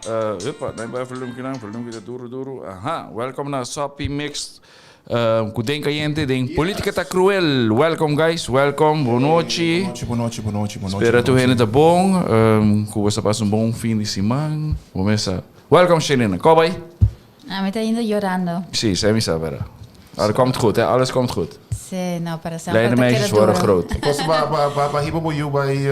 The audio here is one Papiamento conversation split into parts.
Hupa, dan bai volume kinan, volume kita duro duro. Aha, welcome na Soppy Mix ku Den Cayente den Politica ta Cruel. Welcome guys, welcome, bon nochi. Bon nochi, bon nochi, bon nochi. Spera tur hende ta bon, ku boso a pasa un bon fin di siman. Bo mesa. Welcome Shelina, ko bai? Ami ta ainda yorando. Si, esei mi sa bera. Alles komt goed, hè? Alles komt goed. Si, no, para semper Kleine ta keda meisjes worden duro. groot. Kos ba ba ba ba hiba bo yu bai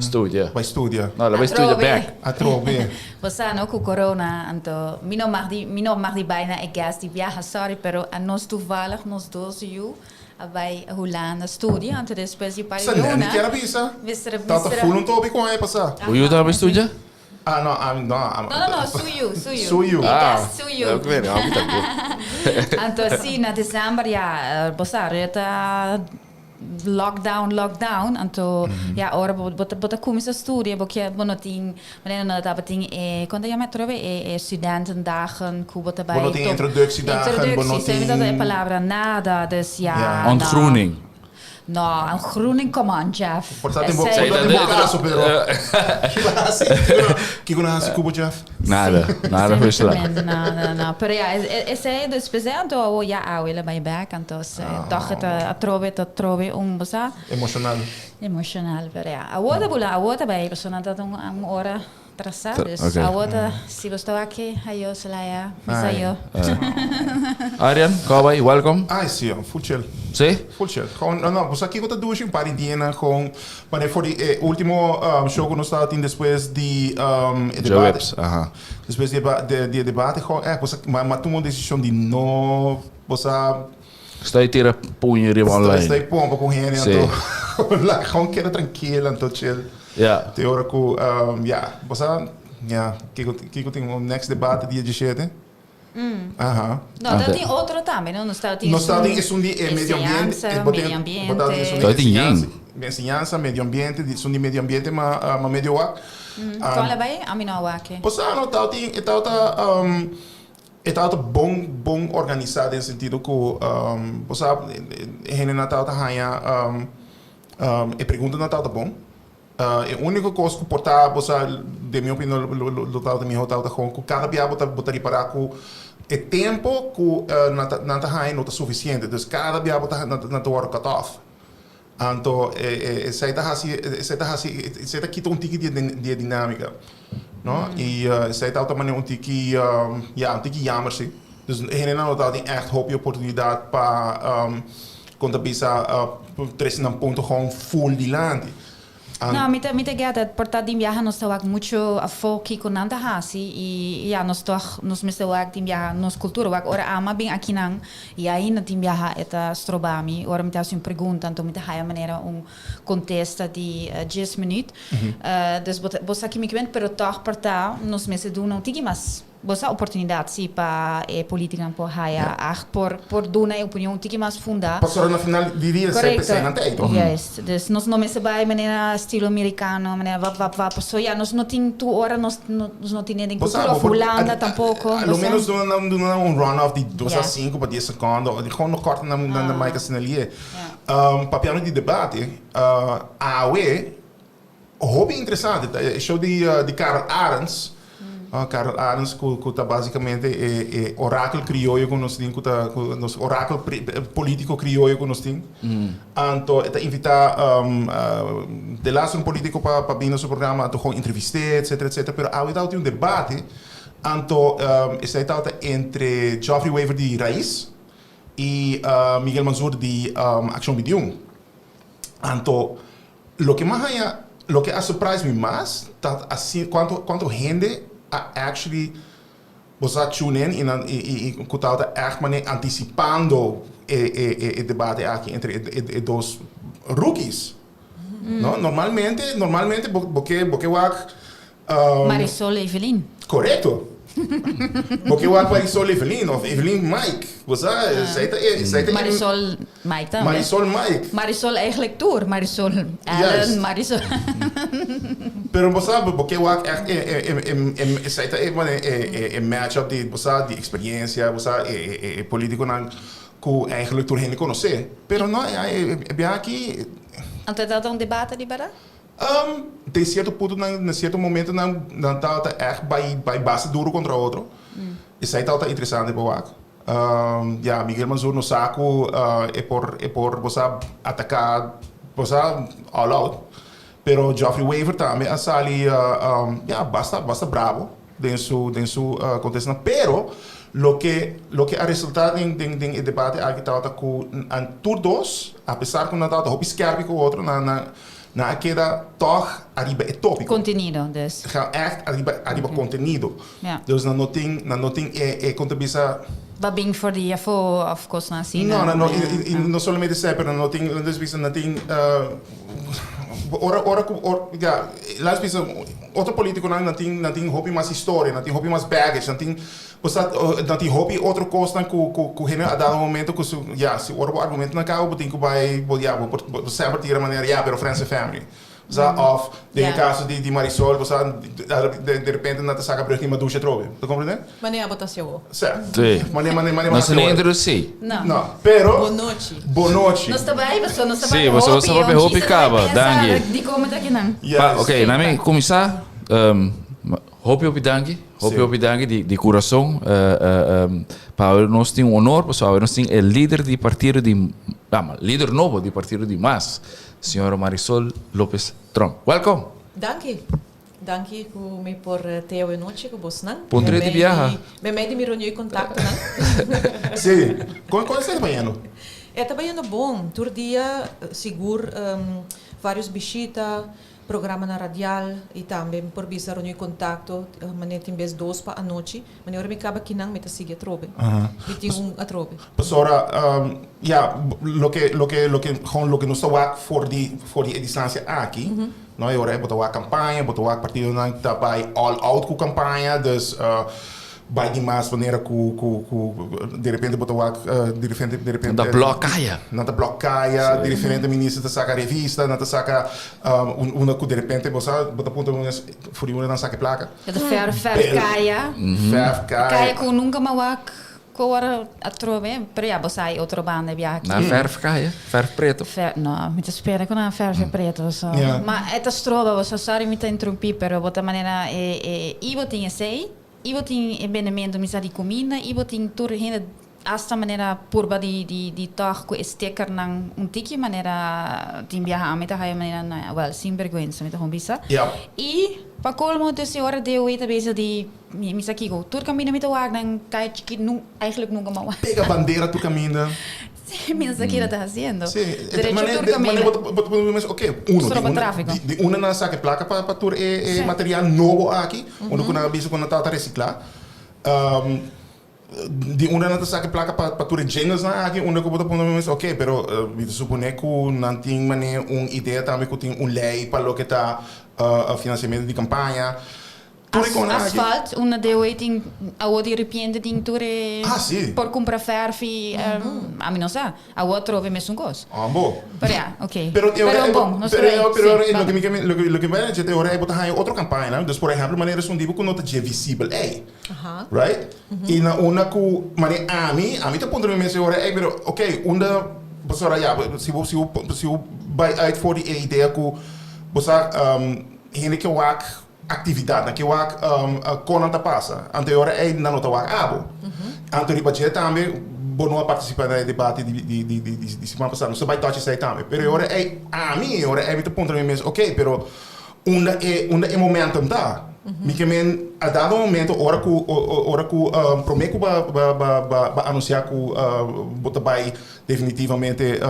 Studia. bai studia. No, la bai studia Atrobe. bek. Atrobe. Bo sa no ku corona anto mi no mag di mi no mag di bai na e guest di biaha sorry pero anos toevallig nos dos yu a bai Hulanda studia anto despues di par Sa neni luna kier a bisa. Mister Ta ta mister full un topi kon a pasa. Bo yu ta bai studia? Ah, no, ah, no. Ah, No, no, no, suyu, suyu. Suyu. E Ah, guest suyu. ik weet het, ik weet Anto si, na december, ja, bo sa, reta lockdown, lockdown. Anto, ja, ora bo, bo, bo ta cuminsa studia, bo ke, bo no tin, manera no tabatin e, con ta yama atrobe? E, e studentendagen cu bo ta Bo no bay tin top- introductiedagen, bo no Introductie, esei mi ta e tin- palabra, nada, dus ja, Ja. no. Ontgroening. No, een groening, come on, Jeff. Por ta tin bo, Esei- por ta tin bo caso, pero. Kiko nan hasi? Kiko nan hasi ku bo, Jeff? Nada, nada voor sla. Simplemente, no, no, no. Pero ja, esei dus p'esei anto awo ya awe el a bai bek, anto tòg e ta atrobe ta trobe un bo sa. Emoshonal. Emoshonal, pero ja. Awo ta bula, awo ta bai, pasobra nan ta un ora. Trasá, dus Ok. awo ta, si bo sta aki, ayos laya, bisa Ai. yo. Arjan, Cowboy, welcome. Ai, sí, oh, full chill. Sí? Full chill. Gewoon, no, no, bo sa kiko ta dushi un par di dianan gewoon, wanneer for di e ultimo show ku nos tabatin despues di e debate. Djaweps, aha. Despues di e ba- di di e debate gewoon, eh, bo sa, m'a m'a tuma un desishon di no, bo sa, Sta e tira puño riba online. Sta e pompa ku hende Sí. anto laga gewoon keda trankil anto chill. Ja. Te ora ku ja, bo sa, ja, kiko kiko tin un next debate dia diesshete? Aha. No, ta tin otro tambe, no? Nos ta tin Nos ta tin esun di e medio ambiente. Enseñansa, medio ambiente. Bo ta tin esun di Ta tin enseñansa, yen. enseñansa, medio ambiente, di esun di medio ambiente ma ma medio wak. Kon la bai? Ami no a wak e. Bo sa, no, ta tin, e tabata E tabata bon bon organisá den sentido ku bo sa e hendenan tabata haña e preguntanan tabata bon. E úniko kos ku por ta bo sa den mi opinion lo tabata mihó tabata kon ku kada bia bo ta bo ta ripará ku e tempu ku nan ta nan ta haña no ta sufisiente. Dus kada bia bo ta nan ta wòrdu cut off. Anto esei ta hasi esei ta hasi esei ta kita un tiki di di e dinamika no i esei tabata manera un tiki ya un tiki jammer si dus e hendenan no tabatin ègt hopi oportunidat pa kon ta bisa trese nan punto gewoon full dilanti. No, mi ta mi ta get it. Por ta den biaha nos ta wak mucho afó kiko nan ta hasi i ya nos tòg nos mester wak den biaha nos kultura wak ora ama bin akinan i ainda tin biaha e ta stroba mi ora mi ta hasi un pregunta anto mi ta haya manera un kontesta di dies minuut dus bo ta bo sa kimi kimen pero tòg por ta nos mester duna un tiki mas. Bo sa oportunidat si pa e politikanan por haya acht por por duna e opinion un tiki mas fundá. Pasobra na final di dia esei p'esei nan ta ei toch? Juist. Dus nos no mester bai manera estilo americano, manera wap wap wap. Pasobra ya nos no tin tur ora nos nos no tin den Bo sa cultura bo of por Hulanda tampoco. a lo Bo sa? menos duna nan duna nan un run off di dos a Ja. sinku pa dies sekondo o gewoon no korta nan nan mic asina lié. Ja. Papiando di debate, awe Hopi interesante ta e show di di Karel Arends. Karel Arends ku ku ta basicamente e e orakel krioyo ku nos tin ku ta ku nos orakel politico krioyo ku nos tin. Anto e ta invita de laatste un politico pa pa bin na su programa anto gewoon entrevist'é etcetera etcetera pero awe tabatin un debate anto esei tabata entre Geoffrey Wever di Raiz i Miguel Mansur di Accion 21. Anto Loke m'a haña, loke a surprise mi mas ta asi cuanto cuanto hende a actually bo sa tune in y nan y y cu tabata echt mane anticipando e e e debate aki entre e e dos rookies no. Normalmente normalmente bo bo ke bo ke wak Marisol Evelyn. Korekto. Bo ke wak Marisol Evelyn of Evelyn Mike. Bo sa, esei ta e, esei ta e. Marisol Mike tambe. Marisol Mike. Marisol eigenlijk tur. Marisol Ellen, Marisol. Pero bo sa, bo ke wak echt e, e, e, e, e, esei ta e, e, e, e match-up di, bo sa, di experiencia, bo sa, e, e, e politiconan ku eigenlijk tur hende konosé. Pero no, e, e, e biaha aki. Anto e tabata un debate di berdad? Den cierto punto nan, na cierto momento nan, nan tabata echt bay, bay basta duro contra otro. Esey tabata interesante pa wak. Ya, Miguel Mansur no sa cu e por, e por, bo sa, ataca, bo sa, all out. Pero Geoffrey Wever tambe a sali, ya, basta, basta bravo den su, den su contestanan. Pero loke, loke a resulta den, den, den e debate aki tabata cu nan tur dos, a pesar cu nan tabata hopi skerpi cu otro, nan, nan, nan a keda tog ariba e topico. Contenido, dus. Ga echt ariba, ariba contenido. Ja. Dus nan no tin, nan no tin e, e con ta bisa. Ba bin for di afo of cosnan asina. No, nan no, y, y, y no solamente esei, pero nan no tin, nan bisa, nan tin, ora, ora cu, or, ja, laat bisa, otro politiconan nan tin, nan tin hopi mas historia, nan tin hopi mas baggage, nan tin, bo sa, nan tin hopi otro cosnan cu, cu, cu hende a dado momento cu su, ja, si ora bo argumentonan caba bo tin cu bay, bo, ja, bo por, bo semper tira manera, ja, pero friends and family. Bo sa, of den e kaso di Marisol, bo sa, de repente nan ta saka brug di Madusha atrobe. Bo ta komprende? Manera bo ta haci awor. Sa. Sí. Mane, mane, mane Nos ta introducí. No. No, pero. Bon nochi. Bon nochi. Nos ta bai, pasobra nos ta Sí, bai pasobra nos ta hopi, papia hopi kaba. Danki. Dikon mi ta akinan? Yes. Pa, ok, na mi kuminsá. Hopi hopi danki, hopi hopi danki di di kurason pa awe nos tin un honor pasobra awe nos tin e lider di partido di lider nobo di partido di mas, señora Marisol Lopez Tromp. Welkom! Danki, danki ku mi por te awe nochi ku bosnan. Puntra di biaha. Meimei di mi reunion i kontaktonan. Si, kon kon esei ta bayendo? E ta bayendo bon, tur dia sigur varios bishita. Programanan radial y tambe mi por bisa reunion y contacto manera tin bes dos pa anochi. Manera ora mi caba kinan mi ta sigui atrobe. Mi tin un atrobe. Pasobra ya loke loke loke gewoon loke nos ta wak for di for di e distancia aki no e ora e bo ta wak campaña bo ta wak partidonan ta bay all out cu campaña dus Bai di mas manera ku ku ku de repente bo ta wak de repente de repente. Nan ta blòk kaya. Nan ta blòk kaya, de repente minister ta saka revista, nan ta saka unda ku de repente bo sa bo ta puntra bo mes for di unda nan saka e plaka. E ta fèrf fèrf kaya. Fèrf kaya. Kaya ku nunka m'a wak ku ora atrobe, pero ya bo sa e otro banda e biaha aki. Nan fèrf kaya, fèrf preto. No, mi ta spera ku nan a fèrf e preto so. Ma e ta stroba bo sa, sorry mi ta interumpi pero bo ta manera e e i bo tin esei. I bo tin e bendemento misa di kuminda i bo tin tur hende asta manera purba di di di tòg ku e stickernan un tiki manera tin biaha ami ta haya manera na wèl sin bergwensa mi ta kon bisa. I pa kolmo dus e ora DOW ta bezig di mi mi sa kiko tur kaminda mi ta wak nan kai chikit nun eigenlijk nunka m'a wak. Pega bandera tur kaminda. Sí, mi no sa kiko ta hasiendo. Sí, Derecho tur kaminda. Manera bo ta pone mes, oke, uno, Stroba tráfiko. di unda nan a saka e plaka pa tur e material nobo aki, unda ku nan a bisa ku nan tabata resiklá. Di unda nan ta saka e plaka pa tur e jinglesnan aki, unda ku bo ta pone mes, oke, pero mi ta supone ku nan tin manera un idea tambe ku tin un lei pa loke ta finansiamentu di kampaña. Tur e kona aki. Asfalt, unda DOE tin awor di repente tin tur e Ah, si. por cumpra verf y ami no sa. Awor atrobe mesun cos. Ah, bo. Pero ya, ok. Pero e ora Pero e bo, bon, nos pero por e ahí. pero Si, e loke bam. mi ke loke loke mi a e ora e bo ta haña otro campañanan. Dus por ehempel manera esun di bo cu no ta dje visibel ey. Aha. Right? Y na unda cu manera ami, ami ta puntra mi mes e ora ey pero ok, unda pasobra ya si bo si bo si bo bay uit for di e idea cu bo sa hende ke wak Actividadnan ke wak kon nan ta pasa. Anto e ora ei nan no ta wak abo. Anto riba dje tambe bo no a participa na e debate di siman pasa. Nos ta bai touch esei tambe. Pero e ora ei ami e ora ei mi ta puntra mi mes ok pero unda e unda e momentum ta? Mi ke men a dado momento ora ku ora ku prome ku bo a anuncia ku bo ta bai definitivamente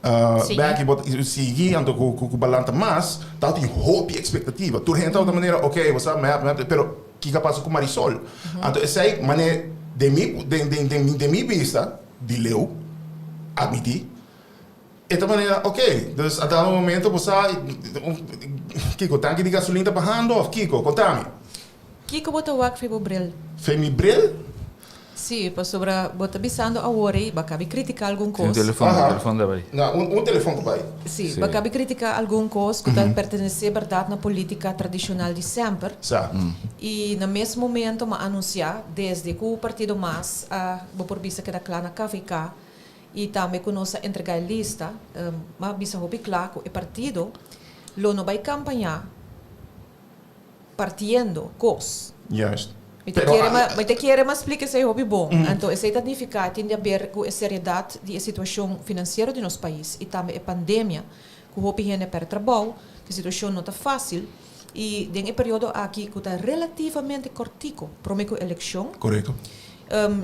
Bek i bo ta sigui anto ku ku balanta mas, tabatin hopi ekspektativa. Tur hende tabata manera ok bo sa mep mep pero kiko a pasa ku Marisol? Anto esei mane den mi den den den den mi bista di leu admití e ta manera ok dus a dado momento bo sa kiko tanki di gasolin ta bahando of kiko? Kontami. Kiko bo ta wak fe bo bril? Fe mi bril? Sí, pasobra bo ta bisando awor ei, bo a kabi kritika algun Tin un kos. telefon, Aha. telefon ta bai. Na, un, un telefon ta bai. Sí, Sí. bo a kabi kritika algun kos ku ta pertenesé bèrdat na polítika tradishonal di semper. Sa. I na mes momento m'a anunsiá desde ku Partido mas a, bo por bisa keda kla na KVK i tambe ku nos a entregá e lista, m'a bisa hopi kla ku e partido. Lo no bai campaña partiendo cos. Mi ta Pero kere ma, mi ta kere m'a splica esey hopi bon. Anto esey ta nifica tin di haber cu e seriedad di e situacion financiero di nos pais y tambe e pandemia cu hopi hende a perde trabou, cu e situacion no ta facil y den e periodo aki cu ta relativamente cortico prome cu eleccion.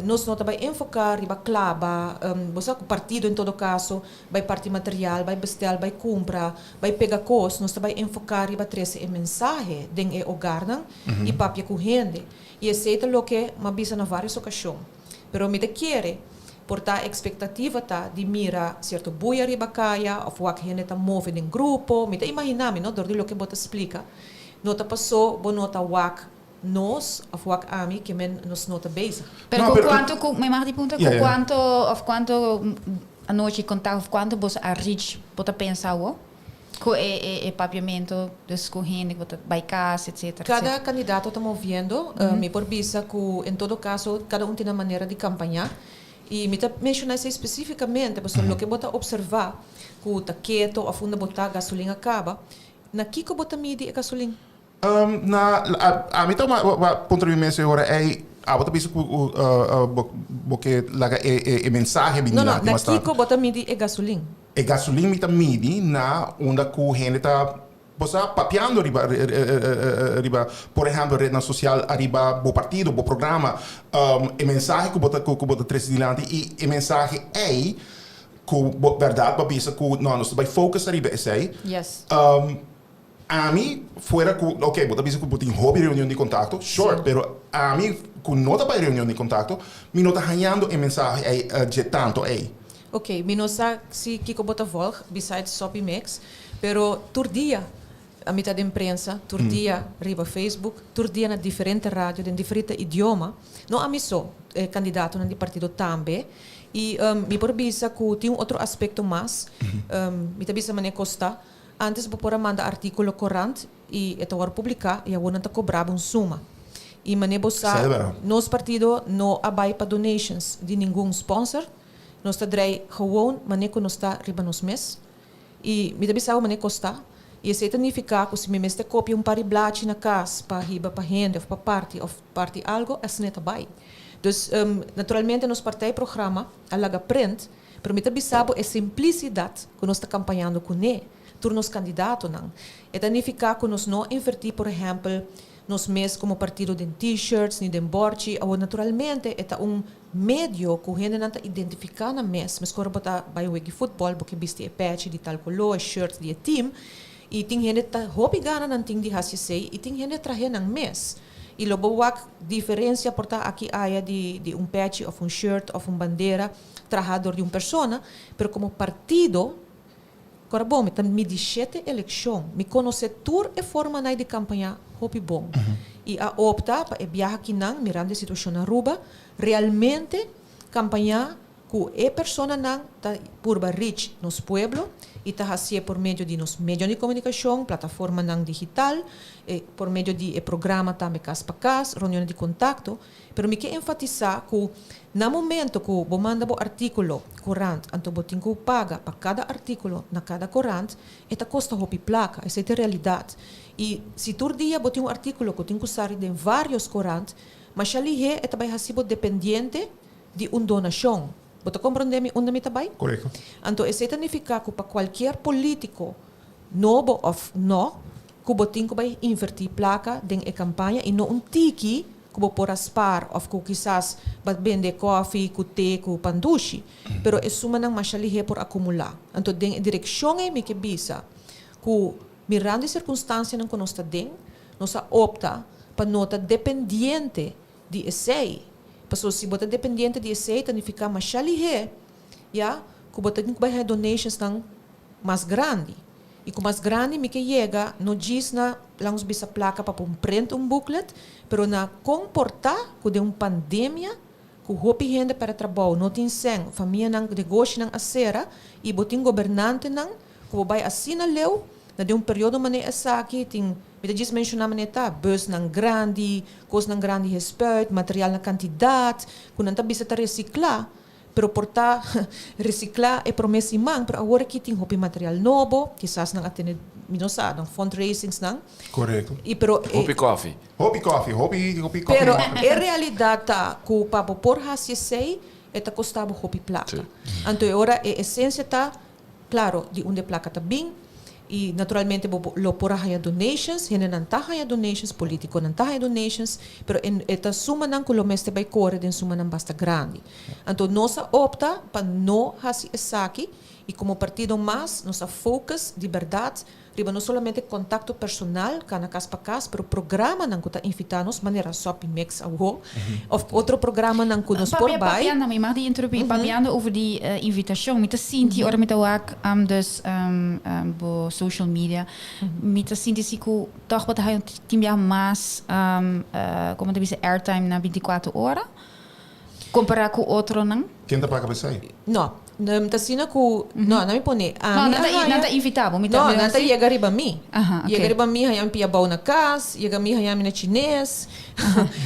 Nos no ta bay enfoca riba claba, bo sa cu partido en todo caso bay parti material, bay bestel, bay cumpra, bay pega cos, nos ta bay enfoca riba trece e mensahe den e hogarnan y papia cu hende. Y esey ta loke m'a bisa na varios ocasion. Pero mi ta kere por ta expectativa ta di mira cierto buya riba caya of wak hende ta move den grupo, mi ta imagina mi no, dor di loke bo ta splica, no ta paso bo no ta wak nos of wak ami ke men nos no ta bezig. Pero No, cu pero cuanto cu, mi mag di puntra, Ja, cu ja. cuanto of cuanto anochi contact of cuanto boso a reach bo ta pensa awo? Cu e e e papiamento, dus cu hende cu bo ta bay cas etcetera Cada etcetera. candidato ta moviendo, mi por bisa cu en todo caso cada un tin nan manera di campaña y mi ta menciona esey specificamente pasobra loke bo ta observa cu ta keto of unda bo ta gasolin a caba, na kico bo ta midi e gasolin? Na, ami ta puntra mi mes e ora ey, abo ta bisa cu bo ke laga e mensahe bini No, no, lati na mas tantu. kico bo ta midi e gasolin? E gasolin mi ta midi na unda cu hende ta, bo sa, papiando riba, riba, por ehempel, rednan social ariba bo partido, bo programa, e mensahe cu bo ta, cu bo ta trece dilanti y e mensahe ey cu bo berdad bo a bisa cu no, nos ta bay focus ariba esey. Yes. Ami fuera cu, ok, bo ta bisa cu bo tin hopi reunion di contacto, sure, pero ami cu no ta bay reunion di contacto, mi no ta hañando e mensahe ey dje tanto ey. Ok, mi no sa si kico bo ta volg besides Soppy Mix, pero tur dia ami ta den prensa, tur dia riba Facebook, tur dia na diferente radio den diferente idioma, no ami so, e candidatonan di partido tambe, y mi por bisa cu tin un otro aspecto mas, mi ta bisa manera cos ta. Antes bo por a manda artíkulo korant i e ta wòrdu publiká i awor nan ta kobra bo un suma. I manera bo sa, nos partido no a bai pa donations di ningun sponsor. Nos ta drei gewoon manera ku nos ta riba nos mes. I mi ta bisa bo manera kos ta. I esei ta nifiká ku si mi mester kopia un par di blachi na kas pa hiba pa hende òf pa parti òf parti algo, asina e ta bai. Dus, naturalmente nos partijprogramma a laga print. Pero mi ta bisa bo e simplisidat ku nos ta kampañando kuné, tur nos kandidatonan. E ta nifiká ku nos no a invertí, por ehèmpel, nos mes komo partido den T-shirts ni den bòrchi. Awor, naturalmente, e ta un medio ku hendenan ta identifiká nan mes. Meskor bo ta bai un wiki futbòl, bo ke bisti e pèchi di tal koló, e shirt di e tim. I tin hende ta hopi gana nan tin di hasi esei i tin hende trahe nan mes. I lo bo wak diferensia por ta aki aya di di un pèchi òf un shirt òf un bandera. Traha dor di un persona, pero como partido, cora bon, mi ta midi shete eleccion, mi conoce tur e formanai di campaña hopi bon. Y a opta pa e biaha kinan, mirando e situacion na Aruba, realmente campaña cu e personanan ta purba reach nos pueblo y ta hacié por medio di nos medionan di comunicacion, plataformanan digital, e por medio di e programa tambe cas pa cas, reunionnan di contacto. Pero mi ke enfatisá ku na momento ku bo manda bo artíkulo korant anto bo tin ku paga pa kada artíkulo na kada korant, e ta kosta hopi plaka. Esei ta e realidat. I si tur dia bo tin un artíkulo ku tin ku sali den vários korant, masha lihé e ta bai hasi bo dependiente di un donashon. Bo ta komprondé mi unda mi ta bai? Korekto. Anto esei ta nifiká ku pa kualkier polítiko, nobo òf no, ku bo tin ku bai invertí plaka den e kampaña i no un tiki ku bo por a spar òf ku kisas bo a bende kòfi ku te ku pandushi. Pero e sumanan masha lihé por akumulá. Anto den e direkshon ei mi ke bisa ku mirando e sirkunstansianan ku nos ta den, nos a opta pa no ta dependiente di esei. Pasobra si bo ta dependiente di esei ta nifiká masha lihé ya ku bo ta tin ku bai haña donationsnan mas grandi. I ku mas grandi mi ke yega, no djis na laga nos bisa plaka pa por print un booklet, pero na komportá ku den un pandemia ku hopi hende pèrdè trabou, no tin sèn, famianan, negoshinan a sera i bo tin gobernantenan ku bo bai asina leu na den un periodo manera esaki tin, mi ta djis menshoná manera ta, busnan grandi, kosnan grandi gespuit, material na kantidat ku nan ta bisa ta resiklá. Pero por ta recicla e prome siman, pero awor aki tin hopi material nobo, kisas nan a tene mi no sa, nan fundraisings nan. Korekto. I pero e. Hopi kòfi. Hopi kòfi, hopi hopi kòfi. Pero e realidat ta ku pa bo por hasi esei e ta kosta bo hopi plaka. Anto e ora e esensia ta, klaro, di unda e plaka ta bin i naturalmente bo lo por a haña donations, hendenan ta haña donations, politikonan ta haña donations, pero e e ta sumanan ku lo mester bai kore den sumanan basta grandi. Anto nos a opta pa no hasi esaki i komo partido mas nos a focus di bèrdat riba no solamente contacto personal, cana cas pa cas, pero programanan cu ta invita nos, manera Soppy Mix awo, of otro programanan cu nos por bay. Papiando, mi mag di interrumpí, papiando over di invitacion, mi ta sinti ora mi ta wak dus bo social media, mi ta sinti si cu toch bo ta haya un tin biaha mas, como ta bisa, airtime na 24 ora. Kompará ku otronan? Ken ta paga pa esei? No, ta asina ku, no, nan mi pone, ami a haña. No, nan ta invitá bo, mi ta. No, nan ta yega riba mi. Yega riba mi, haña mi pia bou na kas, yega mi haña mi na chines.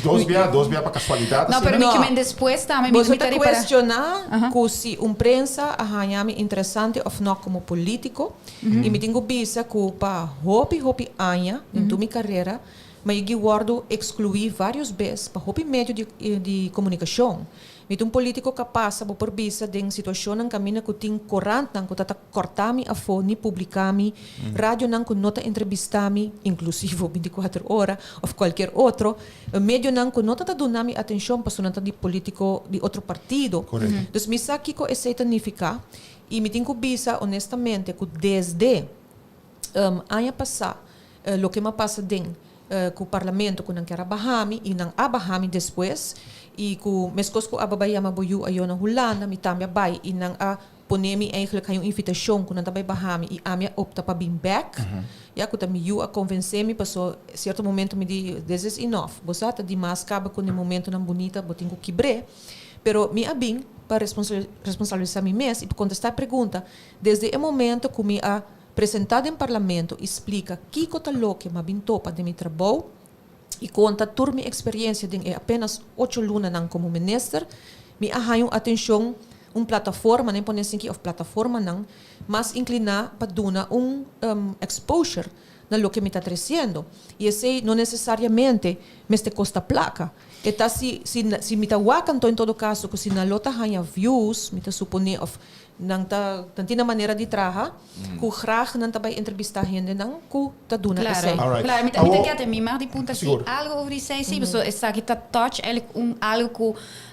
Dos bia, dos bia pa kasualidat asina? No, pero mi ke men despues tambe mi ta Boso ta ripará. kuestioná ku si un prensa a haña mi interesante òf no komo polítiko, i mi tin ku bisa ku pa hopi, hopi aña den tur mi karera, Ma e gi wòrdu ekskluí vários bes pa hopi medio di di komunikashon. Mi ta un polítiko ka pasa bo por bisa den situashonnan kaminda ku tin korantnan ku ta ta kòrtá mi afó ni publiká mi, radionan ku no ta entrevistá mi, inklusivo 24 ora òf kualkier otro, medionan ku no ta ta duna mi atenshon pasobra nan ta di polítiko di otro partido. Dus mi sa kiko esei ta nifiká i mi tin ku bisa honestamente ku desde aña pasá Loke m'a pasa den ku parlamento ku nan kier a baha mi i nan a baha mi despues i ku meskos ku aba bai yama bo yu ayo na Hulanda mi tambe a bai i nan a pone mi eigenlijk haña un invitashon ku nan ta bai baha mi i ami a opta pa bin bek ya ku ta mi yu a konvensé mi paso sierto momento mi di this is enough bo sa ta dimas kaba ku den momentonan bunita bo tin ku kibr'é pero mi a bin pa responsabilisá mi mes i pa kontestá e pregunta desde e momento ku mi a Presentá den Parlamento i splika kiko ta loke m'a bin topa den mi trabou i konta tur mi eksperiencia den e apenas ocho lunanan komo minister, mi a haña un atenshon, un plataforma, nan pone asinki, òf plataformanan mas inkliná pa duna un exposure na loke mi ta tresiendo. I esei no nesesariamente mester kosta plaka. E ta si si si mi ta wak anto en todo kaso ku si nan lo ta haña views, mi ta suponé, òf Nan ta nan tin nan manera di traha ku graag nan ta bai entrevistá hendenan ku ta duna Claro, esei. Alright. claro. Mi ta mi ta Awor, kete mi mag di punta si sigur. algo over di esei si, pasobra esaki ta touch eigenlijk un algo ku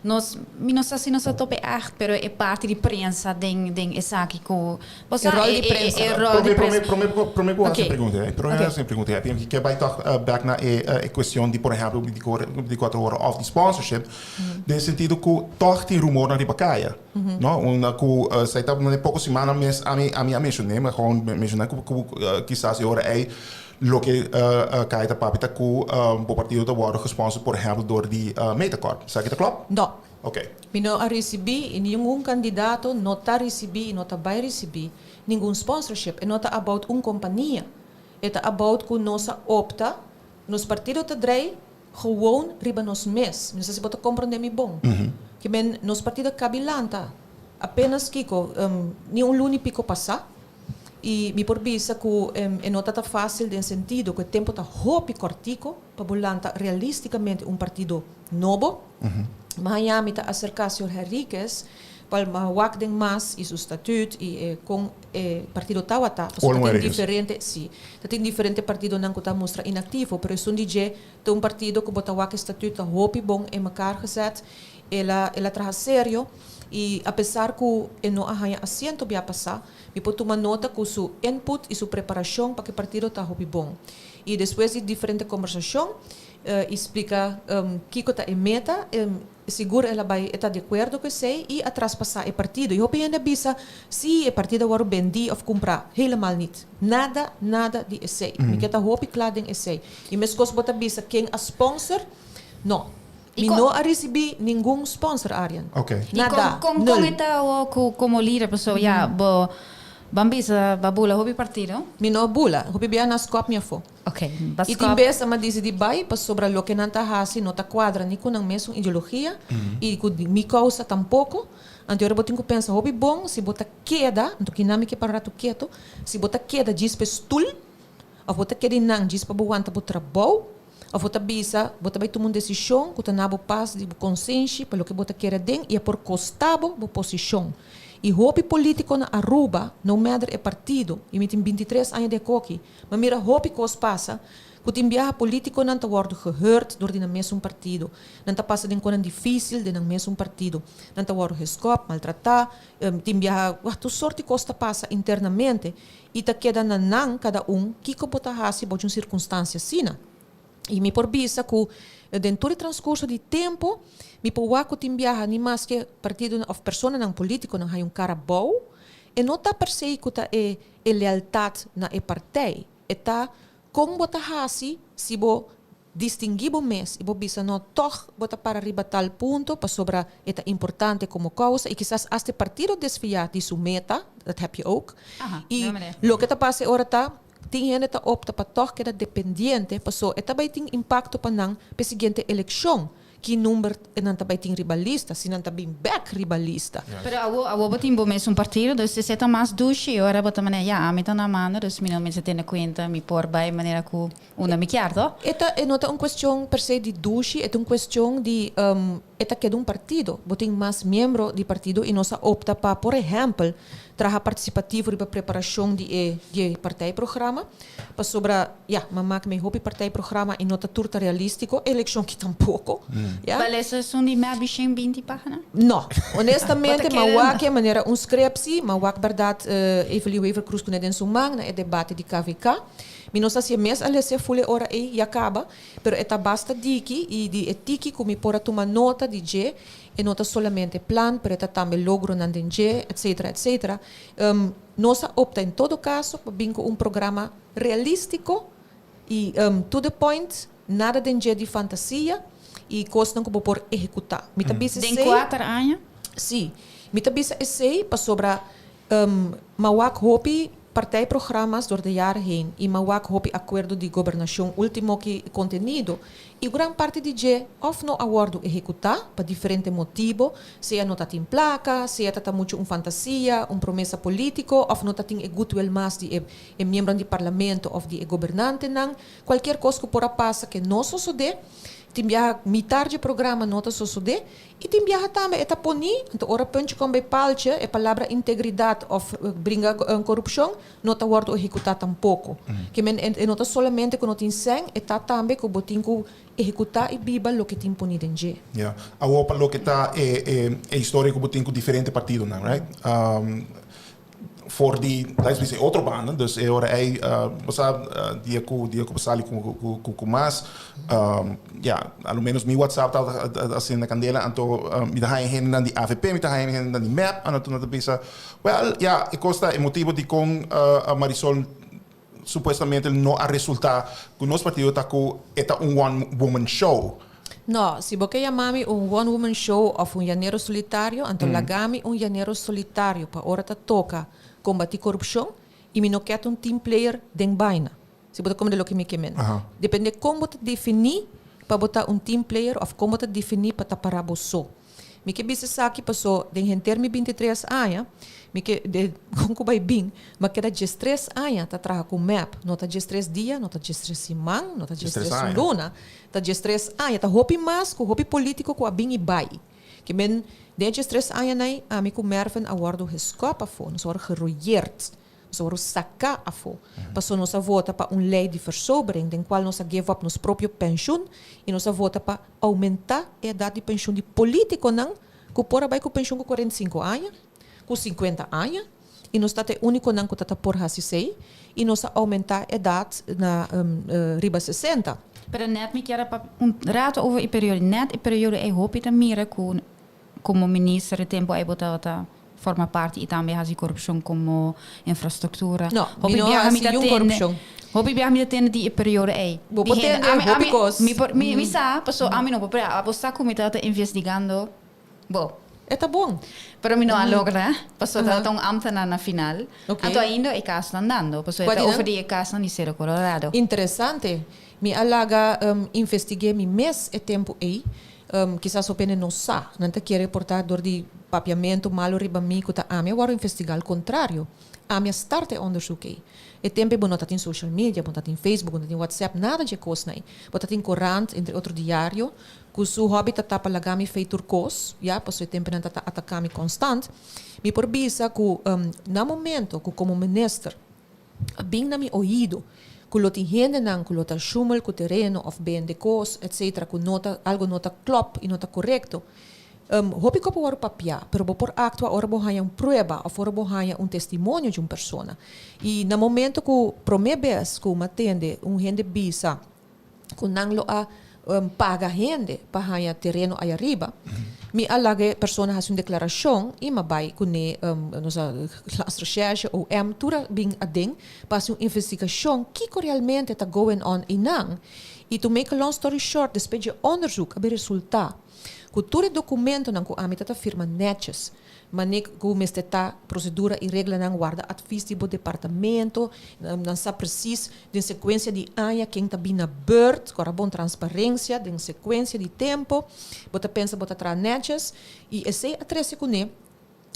nos mi no sa si nos a topa e echt, pero e parti di prensa den den esaki ku bo E sa ròl e di e prensa. e ròl di Promé, promé, prensa. promé, promé ku hasi Oké. e pregunta, eh. Promé Oké. hasi e pregunta, eh. Ke bai tòg bèk na e e kuestion di, por ehèmpel, 24 ora òf di sponsorship, den sentido ku tòg tin rumornan riba kaya. No, unda ku esei ta mane poko simannan mes ami ami a menshoné, mi a gewoon menshoná ku ku kisas e ora ei loke kai ta papia ta ku bo partido ta wòrdu gesponsor por ehèmpel dor di Metacorp. Esaki ta klòp? No. Oké. Mi no a risibí i ningun kandidato no ta risibí i no ta bai risibí ningun sponsorship. E no ta about un kompania. E ta about ku nos a opta, nos partido ta drei Gewoon riba nos mes. Mi no sa si bo ta comprende mi bon. Ke men nos partido kabi lanta apenas kiko ni un luna y pico pasa y mi por bisa cu e no ta ta facil den sentido cu e tempo ta hopi cortico pa bo lanta realisticamente un partido nobo. Maña mi ta acerca señor Henriquez pa wak den mas y su statuut y e con e partido tawata pasobra ta tin diferente si ta tin diferente partidonan ku ta mustra inaktivo pero esun di dje ta un partido ku bo ta wak e statuut ta hopi bon en mekaar gezet el a el a traha serio y apesar ku e no a haña asiento bia pasa mi por tuma nota ku su input y su preparashon pa ku e partido ta hopi bon y despues di diferente kombersashon y splika kiko ta e meta Sigur el a bai e ta di akuerdo ku esei i a traspasá e partido. I hopi hende a bisa, Sí, e partido a wòrdu bendí òf kumprá. Helemaal niet. Nada, nada di esei. Mi ke ta hopi kla den esei. I meskos bo ta bisa ken a sponsor? No. Mi no a risibí ningun sponsor, Arjen. Nada. I kon, Nul. kon e ta awor ku komo lider? Pasobra ya, bo ban bisa bo a bula hopi partido. Mi no a bula. Hopi bia nan skòp mi afó. Ok, ba I tin skòp. bes a disidí bai pasobra loke nan ta hasi no ta kuadra ni ku nan mesun ideologia i ku mi kousa tampoko. Anto ora bo tin ku pensa hopi bon si bo ta keda, anto kinan mi ke para un ratu ketu, si bo ta keda djis pa e stul. Of bo ta keda einan djis pa bo wanta bo trabou, of bo ta bisa bo ta bai tuma un desishon ku ta na bo pas di bo konsenshi pa loke bo ta kere aden i e por kosta bo bo posishon. I hopi politiko na Aruba, no matter e partido, i mi tin bintitres aña di e koki, m'a mira hopi kos pasa ku tin biaha politikonan ta wòrdu gehurt dor di nan mesun partido. Nan ta pasa den konan difisil den nan mesun partido. Nan ta wòrdu geskòp, maltratá, tin biaha wak tur sort di kos ta pasa internamente i ta keda na nan kada un kiko bo ta hasi bo dje un sirkunstansia asina. I mi por bisa ku den tur e transkurso di tempu mi por wak ku tin biaha ni maske partidonan òf personanan politikonan haña un kara bou, e no ta per se ku ta e e lealtat na e partij, e ta kon bo ta hasi si bo distinguí bo mes i bo bisa no tòg bo ta para riba tal punto pasobra e ta importante komo kousa i kisas asta e partido desviá di su meta, dat heb je ook. I loke ta pasa e ora ta tin hende ta opta pa tòg keda dependiente paso e ta bai tin impakto pa nan p'e siguiente elekshon. Ki number nan ta bai tin riba lista, si nan ta bin bek riba lista. Pero awo, awo bo tin bo mesun partido, dus esei ta mas dushi, e ora bo ta manera, ya, ami ta na manda, dus mi no mester tene kuenta, mi por bai manera ku unda mi kier, to? E ta, e no ta un kuestion per se di dushi, e ta un kuestion di, e ta keda un partido. Bo tin mas miembro di partido i nos a opta pa, por ehèmpel, traha partisipativo riba preparashon di e, di e partijprogramma. Pasobra, ya, m'a mak mei hopi partijprogramma i no ta tur ta realístiko, elekshon ki tampoko, ya. Bal eso esun di mei bishen binti página? No. Honestamente, m'a wak e manera un skrepsi, m'a wak bèrdat Evelyn Wever-Croes ku ne den su man na e debate di KVK. Mi no sa si e mes a lese ful e ora ei, ya kaba, pero e ta basta diki i di e tiki ku mi por a tuma nota di dje, e no ta solamente plan, pero e ta tambe logronan den dje, etcetera, etcetera. Nos a opta en todo caso pa bin cu un programa realistico y to the point, nada den dje di fantasia y cosnan cu bo por ehecuta. Mi ta bisa Den esey. cuater aña? Si. Mi ta bisa esey pasobra m'a wak hopi partijprogramma's door de jaren heen y m'a wak hopi acuerdo di gobernacion ultimo ki contenido y gran parti di dje of no a wordo ehecuta pa diferente motibo, Sea no ta tin plaka, sea ta ta muchu un fantasia, un promesa politico of no ta tin e goodwill mas di e e miembronan di parlamento of di e gobernantenan. Cualkier cos cu por a pasa ke no sosode. Tin biaha mitar dje programa no ta sosode y tin biaha tambe e ta poni, anto ora puntje con bay paltje e palabra integridad of bringa corupcion no ta wordo ehecuta tampoco. Ke men e no ta solamente cu no tin sèn, e ta tambe cu bo tin cu Ehekutá i biba loke tin poni den dje. Ya. Awor pa loke ta e e e historia ku bo tin ku diferente partidonan, right? For di, laat bisa e otro banda, dus e ora ei bo sa dia ku dia ku bo sali ku ku ku ku mas, ya, a lo menos mi WhatsApp tabata a sende kandela, anto mi ta haña hendenan di avp, mi ta haña hendenan di mep, anto nan ta bisa, wèl, ya, e kos ta e motibu dikon Marisol Supuestamente no a resulta cu nos partido ta cu e ta un one woman show. No, si bo ke yama mi un one woman show of un llanero solitario, anto laga mi un llanero solitario pa ora ta toca combati corupcion y mi no ke ta un team player den baina. Si bo ta comprende loke mi ke men. Depende con bo ta defini pa bo ta un team player of con bo ta defini pa ta para bo so. Mi ke bisa esaki paso den henter mi bintitres aña, mi ke de kon ku bai bin, m'a keda diestres aña ta traha ku mep. No ta diestres dia, no ta diestres siman, no ta diestres luna, ta diestres aña. Ta hopi mas ku hopi politiko ku a bin i bai. Ke men den e diestres añanai ami ku Mervin a wòrdu geskòp afó, nos a wòrdu geroyeerd. Nos a wòrdu saká afó, pasobra nos a vota pa un lei di versobering den kual nos a give up nos propio penshun i nos a vota pa oumentá e edat di penshun di polítikonan ku por a bai ku penshun ku 45 aña, ku 50 aña, i nos ta ta e únikonan ku ta ta por hasi esei, i nos a oumentá edat na riba 60. Pero net mi kier a papia un rato over e periodo. Net e periodo ei hopi ta mira ku komo minister e tempu ei bo tabata forma parti y tambe haci corupcion como infrastructura. No, mi no haci niun corupcion. Hopi biaha mi ta tende di e periodo ey. Bo por tende hopi cos. Mi por, mi sa, paso ami no por prea. Abo sa cu mi tabata investigando bo. E ta bon. Pero mi no a logra, pasobra tabata un ambtenaar na final. Anto ainda e caso ta andando, pasobra e ta over di e casonan di Cerro Colorado. Interesante. Mi a laga investigu'é mi mes e tempu ei. Kisas hopi hende no sa. Nan ta kere porta dor di papiamentu malu riba mi ku ta ami a wòrdu investigá. Al kontrario, ami a start e onderzoek ei. E tempu ei bo no ta tin social media, bo no ta tin Facebook, bo no ta tin WhatsApp, nada dje kosnan ei. Bo ta tin korant, entre otro diario, ku su hòbi ta tapa laga mi fei tur kos, ya, pasobra e tempu nan ta ta ataká mi konstant. Mi por bisa ku na momento ku komo minister a bin na mi oido ku lo tin hendenan ku lo ta shumel ku tereno òf bende kos etcetera ku no ta algu no ta klòp i no ta korekto, hopi kos por wòrdu papiá, pero bo por aktua ora bo haña un prueba òf ora bo haña un testimonio di un persona. I na momento ku promé bes ku mi a tende un hende bisa ku nan lo a paga hende pa haña tereno aya riba, mi a laga e persona hasi un deklarashon i mi a bai kuné nos a Landsrecherche, OM, tur a bin aden pa hasi un investigashon kiko realmente ta going on einan. I to make a long story short, despues dje onderzoek a bin resultá ku tur e dokumentonan ku ami ta ta firma netjes, Mane ku mester ta prosedura i reglanan warda advis di bo departamento, nan sa presis den sekuensia di aña ken ta bin na beurt, kora bon transparensia den sekuensia di tempo, bo ta pensa bo ta traha nètjes i esei a trese kuné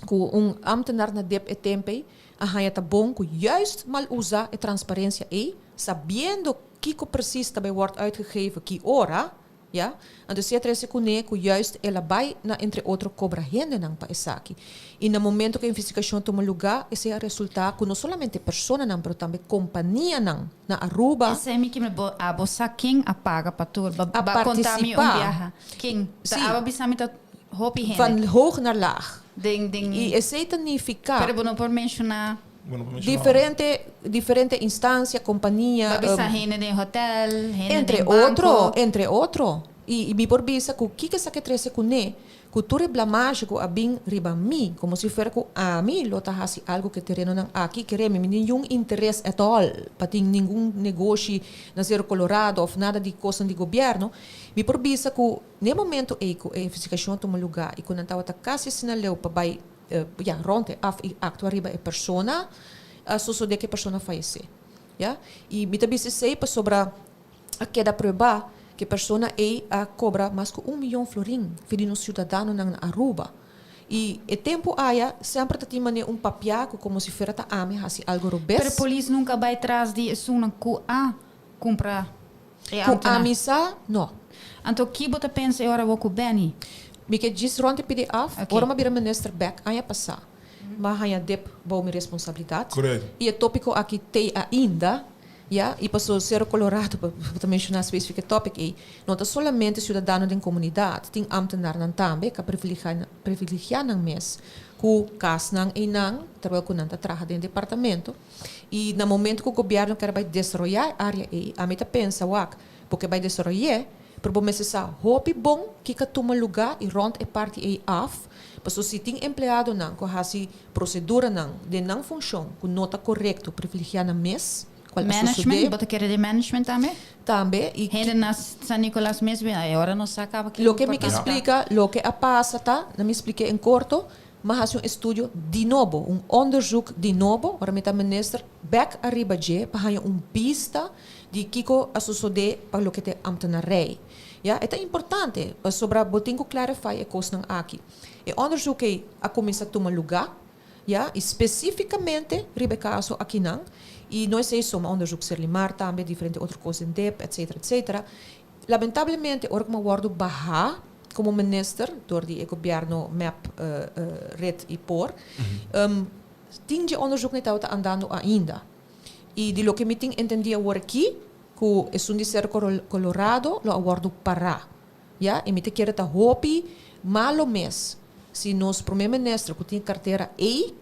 ku un ámtenar na dep e temp ei a haña ta bon ku juist mal usa e transparensia ei sabiendo kiko presis ta bai wòrd uitgegeven ki ora. Ya. Anto si a trese kuné ku juist el a bai na entre otro kobra hendenan pa esaki. I na momento ku e investigashon a tuma lugá, esei a resultá ku no solamente personanan pero tambe kompanianan na Aruba. Esei mi kimer bo abo sa ken a paga pa tur. Ba A ba konta mi un partisipá. biaha. Ken? Ta Sí. abo bisa mi ta hopi hende. Van hoog naar laag. Den den. I esei ta nifiká. Pero bo no por menshoná. Diferente diferente instancia, compania. Bo bisa hende den hotel, hende Entre den banco. otro, entre otro. Y mi por bisa cu kiko esaki a trece cune, cu tur e blamage cu a bin riba mi, como si fuera cu ami lo ta haci algo cu e terenonan aki, kere mi, mi ningun interes at all pa tin ningun negoshi na Cerro Colorado of nada di cosnan di gobierno, mi por bisa cu n'e momento ey cu e investigacion a tuma lugar y cu nan tabata casi asina leu pa bay ya, rond e af i actua riba e persona, a sosode cu e persona fayece. Ya. I mi ta bisa esey pasobra a keda prueba cu e persona ey a cobra mas cu un miyon florin for di nos ciudadanonan na Aruba. I e tempo aya semper ta tin manera un papia cu como si fuera ta ami haci algo robes. Pero polis nunca a bay tras di esunnan cu a cumpra e Cu autonan? ami sa, no. Anto ki bo ta pensa e ora bo cu Benny? Mi ke djis rond e pidi af, Ok. ora mi a bira minister bek aña pasá, mi a haña dip bou mi responsabilidat. Correcto. I e tópiko aki t'ei ainda, ya, i paso Cerro Colorado, bo ta menshoná spesifik e topic ei, no ta solamente siudadano den komunidat, tin ámtenarnan tambe ku a privilegiá nan mes ku kasnan einan terwijl ku nan ta traha den departamento. I na momento ku gobièrnu ker bai desaroyá e área ei, ami ta pensa, wak, bo ke bai desaroy'é, pero bo mester sa hopi bon kiko a tuma lugá i rònt e parti ei af, pasobra si tin empleadonan ku a hasi proseduranan den nan funshon ku no ta korekto, privilegiá nan mes, kual a sosodé. Management, bo ta kere den management tambe? Tambe, i. Hende na San Nicolas mes, e ora nos sa kaba kiko Loke mi por ke ta. splika, loke a pasa ta, na mi splik'é en korto, M'a hasi un estudio di nobo, un onderzoek di nobo, ora mi ta minister, bek ariba dje pa haña un bista di kiko a sosodé pa loke ta e ambtenarij. Ya, e ta importante, pasobra bo tin ku clarify e kosnan aki. E onderzoek ei a kuminsá tuma lugá, ya, i spesífikamente riba e kaso akinan, i no esei so, m'a onderzoek Serlimar tambe, diferente otro kos den dip, etcetera, etcetera. Lamentablemente ora ku mi a wòrdu bahá komo minister dor di e gobièrnu mep, red i por, tin dje onderzoek ni tabata andando ainda. I di loke mi tin entendí awor aki ku esun di Cerro Colorado lo a wòrdu pará. Ya, i mi ta kere ta hopi malo mes si nos prome minister ku tin e kartera ei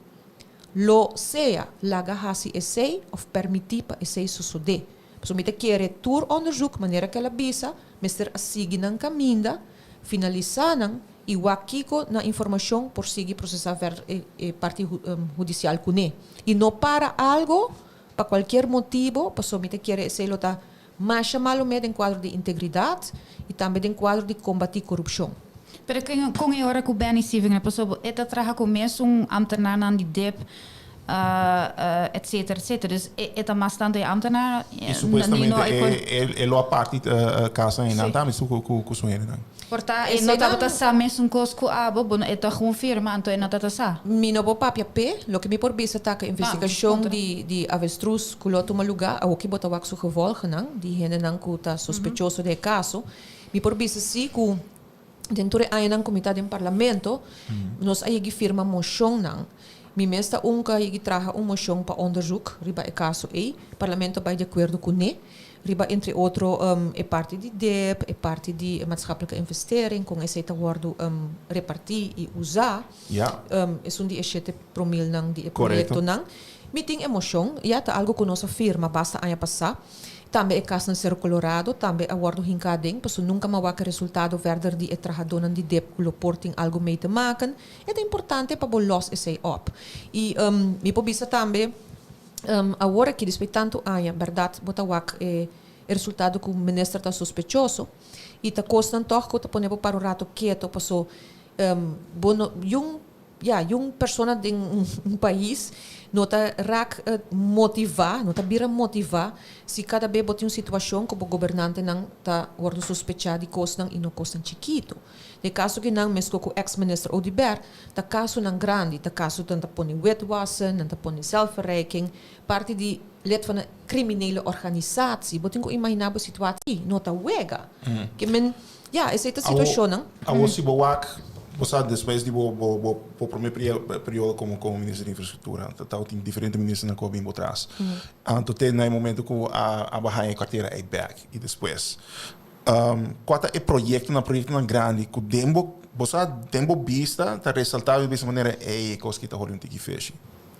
lo sea laga hasi esei òf permití pa esei sosodé. Pasobra mi ta kere tur onderzoek, manera ku el a bisa, mester a sigui nan kaminda, finalisá nan i wak kiko nan informashon por sigui prosesá verder e e parti hudisial kuné. I no para algo pa kualkier motibo, pasobra mi ta kere esei lo ta masha malo me den kuadro di integridat i tambe den kuadro di kombatí korupshon. Pero con e ora cu Benny Sievinger, pasobra e ta traha cu mesun ambtenaarnan di DIP, etcetera, etcetera. Dus e ta mas tanto e ambtenaar. Y supuestamente e lo a parti cas nan tambe cu su hendenan. Por ta e no tabata sa mesun cos cu abo, bo no, e ta gewoon firma, anto e no tabata sa. Mi no por papia p'e, loke mi por bisa ta cu investigacion di avestruz cu lo a tuma luga, awoki bo ta wak su gevolgennan, di hendenan cu ta sospechoso den e caso. Mi por bisa si cu den tur e añanan cu mi ta den Parlamento, nos a yegi firma mocionnan. Mi mes ta un cu a yegi traha un mocion pa onderzoek riba e caso ey. Parlamento a bay di acuerdo cu ne, riba entre otro e parti di dip, e parti di maatschappelijke investering, con esey ta wordo reparti y usa. Esun di e shete promilnan di e proyectonan. Mi tin e mocion, ya ta algo cu nos a firma basta aña pasa. Tambe e cas na Cerro Colorado tambe a wordo hinca aden, paso nunca m'a wak e resultado verder di e trahadonan di dip cu lo por tin algo mee te maken. E ta importante pa bo los esey op. Y mi por bisa tambe, awor aki despues di tanto aña, berdad bo ta wak e resultado cu minister ta sospechoso y ta cosnan toch cu ta pone bo para un rato keto paso bo no, yun Ya, y un persona den un pais no ta rak motiva, no ta bira motiva si cada be bo tin un situacion cu bo gobernantenan ta wordo sospecha di cosnan y no cosnan chikito. Den caso ki nan mesco cu ex minister Oduber, ta casonan grandi, ta caso nan ta pone witwassen, nan ta pone zelfverrijking, parti di lid van een criminele organisatie. Bo tin cu imagina bo situatie no ta wega. Ke men. Ya, esei ta situacionnan. Awor si bo wak, bo sa despues di bo bo bo bo prome periodo como como minister di infrastructura, ta tabatin diferente ministernan cu a bin bo tras. Anto te na e momento cu a a baha e cartera ei bek y despues. Cua ta e proyectonan, proyectonan grandi cu den bo, bo sa den bo bista ta resalta bo bisa manera ey e cos aki ta hori un tiki fishy?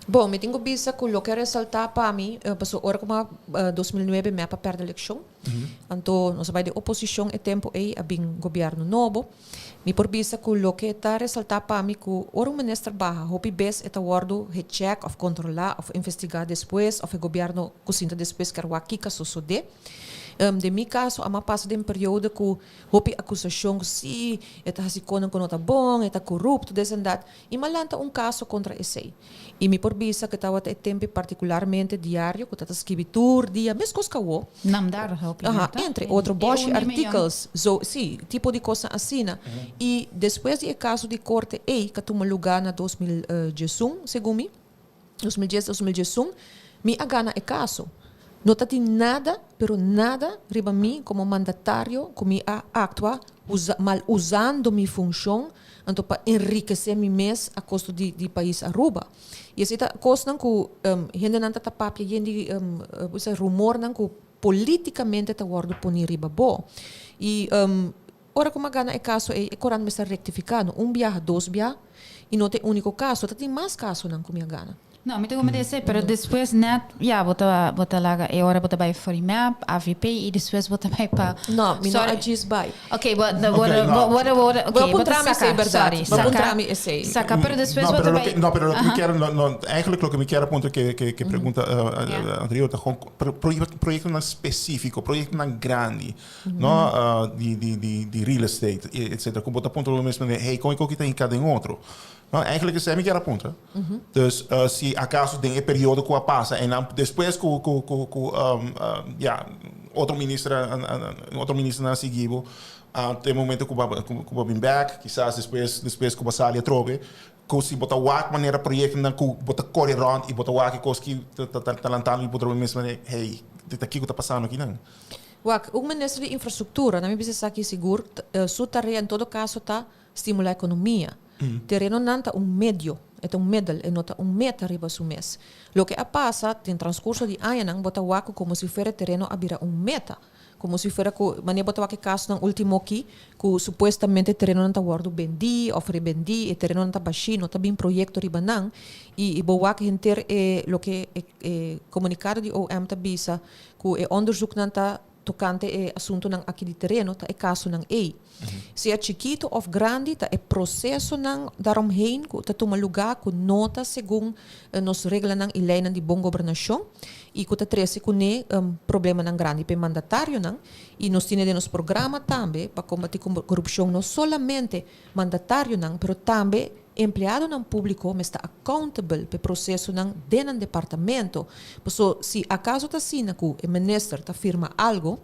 Bon, mi tin cu bisa cu loke a resalta pa mi, pasobra ora cu mi a 2009 mi a pa perde eleccion. Anto nos a bai den oposishon e tempu ei a bin gobièrnu nobo. Mi por bisa ku loke ta resaltá pa mi ku ora un minister baha hopi bes e ta wòrdu hechèk òf kontrolá òf investigá despues òf e gobièrnu ku sinta despues kier wak kiko a sosodé. Den mi kaso a pasa den periodo ku hopi akusashon ku si e ta hasi konan ku no ta bon, e ta korupto, des en dat. I m'a lanta un kaso kontra esei. I mi por bisa ku tabata e tempu partikularmente diario ku ta ta skibi tur dia, meskos ku awo. Namdar hopi Aha, entre otro bòshi artikels, zo, sí, tipo di kosnan asina. I despues di e kaso di korte ei, ku a tuma lugá na 2011, segun mi, 2010, 2011, mi a gana e kaso. No ta tin nada, pero nada riba mi komo mandatario ku mi a aktua usa, mal usando mi funshon anto pa enrikesé mi mes a kosto di di pais Aruba. I esei ta kosnan ku hendenan ta ta papia yen di rumornan ku politikamente ta wòrdu poni riba bo. I ora ku mi a gana e kaso ei e korant mester rektifiká, no un biaha, dos biaha, i no ta e úniko kaso, ta tin mas kasonan ku mi a gana. No, mi ta como dese, pero despues net, ya, bo ta, bo ta laga e ora bo ta bai for di MEP, AVP, y despues bo ta bai pa. No, mi no a djis bai. Ok, bo, bo, bo, bo, bo, ok, Bo a bo ta puntra mi saca, esei, berdad. sorry, Bo a saca, puntra mi esei. saca, pero despues No, bo pero ta loke, bai. no, pero loke mi kier, no, no, eigenlijk loke mi kier a puntra ke, ke, ke pregunta anterior ta gewoon proyectonan specifico, proyectonan grandi, no, di, di, di, di real estate, etcetera, ku bo ta puntra bo mes manera, hey, kon e koki ta hinka den otro? No, eigenlijk esei mi kier a puntra. Dus si acaso den e periodo cu a pasa en dan despues cu cu cu cu ya otro minister otro ministernan a sigui bo te momento cu bo cu bo bin bek kisas despues despues cu bo sali atrobe cu si bo ta wak manera proyectonan cu bo ta core rond y bo ta wak e cos ki ta ta lantando y bo ta wak mes manera hey ta kico ta pasando akinan. Wak, un minister di infrastructura, na mi bisa esaki sigur, su tarea en todo caso ta Stimulá ekonomia. Terenonan ta un medio, e ta un middel, e no ta un meta riba su mes. Loke a pasa den transkurso di añanan bo ta wak ku komo si fuera e tereno a bira un meta, komo si fuera ku manera bo ta wak e kasonan último aki ku supuestamente e terenonan ta wòrdu bendí òf rebendí, e terenonan ta bashí, no ta bin proyekto riba nan i bo wak henter e loke e komunikado di OM ta bisa ku e onderzoeknan ta. tocante e asuntonan aki di tereno ta e casonan ey. Sea chikito of grandi ta e procesonan daaromheen cu ta tuma luga cu no ta segun nos reglanan y leynan di bon gobernacion y cu ta trece cune problemanan grandi pa e mandatarionan y nos tine den nos programa tambe pa combati corupcion no solamente mandatarionan pero tambe empleadonan publico mester accountable pa e procesonan den nan departamento. Paso si acaso ta asina cu e minister ta firma algo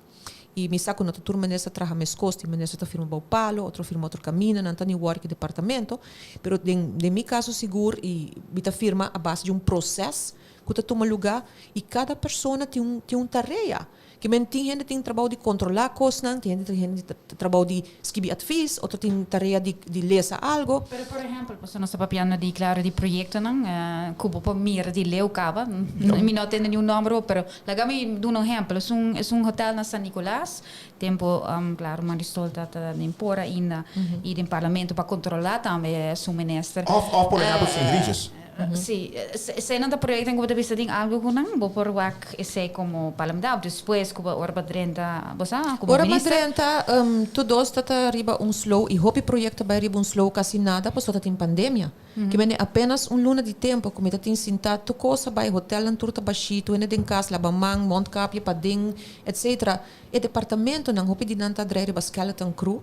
y mi sa cu no ta tur minister traha mescos, tin minister ta firma bao palo, otro firma otro camina, nan ta ni work e departamento, pero den den mi caso sigur y mi ta firma a base di un proces cu ta tuma luga y cada persona tin un tin un tarea. Ke men tin hende tin trabou di kontrolá kosnan, tin hende tin hende tin trabou di skibi advis, otro tin tarea di di lesa algo. Pero por ehèmpel, pasobra nos ta papiando di klaro di proyektonan ku bo por mira di leu kaba, mi no tende niun nòmber bo, pero laga mi duna un ehèmpel, esun esun hotèl na San Nicolas, tempu klaro Marisol ta ta den por ainda i den parlamento pa kontrolá tambe su minister. Òf òf por ehèmpel Sint Regis. Sí, eseinan ta proyectonan ku bo ta bisa tin algu ku nan, bo por wak esei komo parlamentar òf despues ku bo ora bo drenta, bo sa, komo Ora bo minister. drenta, tur dos ta ta riba un slow i hopi proyecto bai riba un slow kasi nada pasobra ta tin pandemia. Ke mende apenas un luna di tempo ku mi ta tin sintá tur kos a bai, hotelnan tur ta bashí, tur hende den kas laba man, mondkapje paden, etcetera. E departamentonan hopi di nan ta drei riba skeleton crew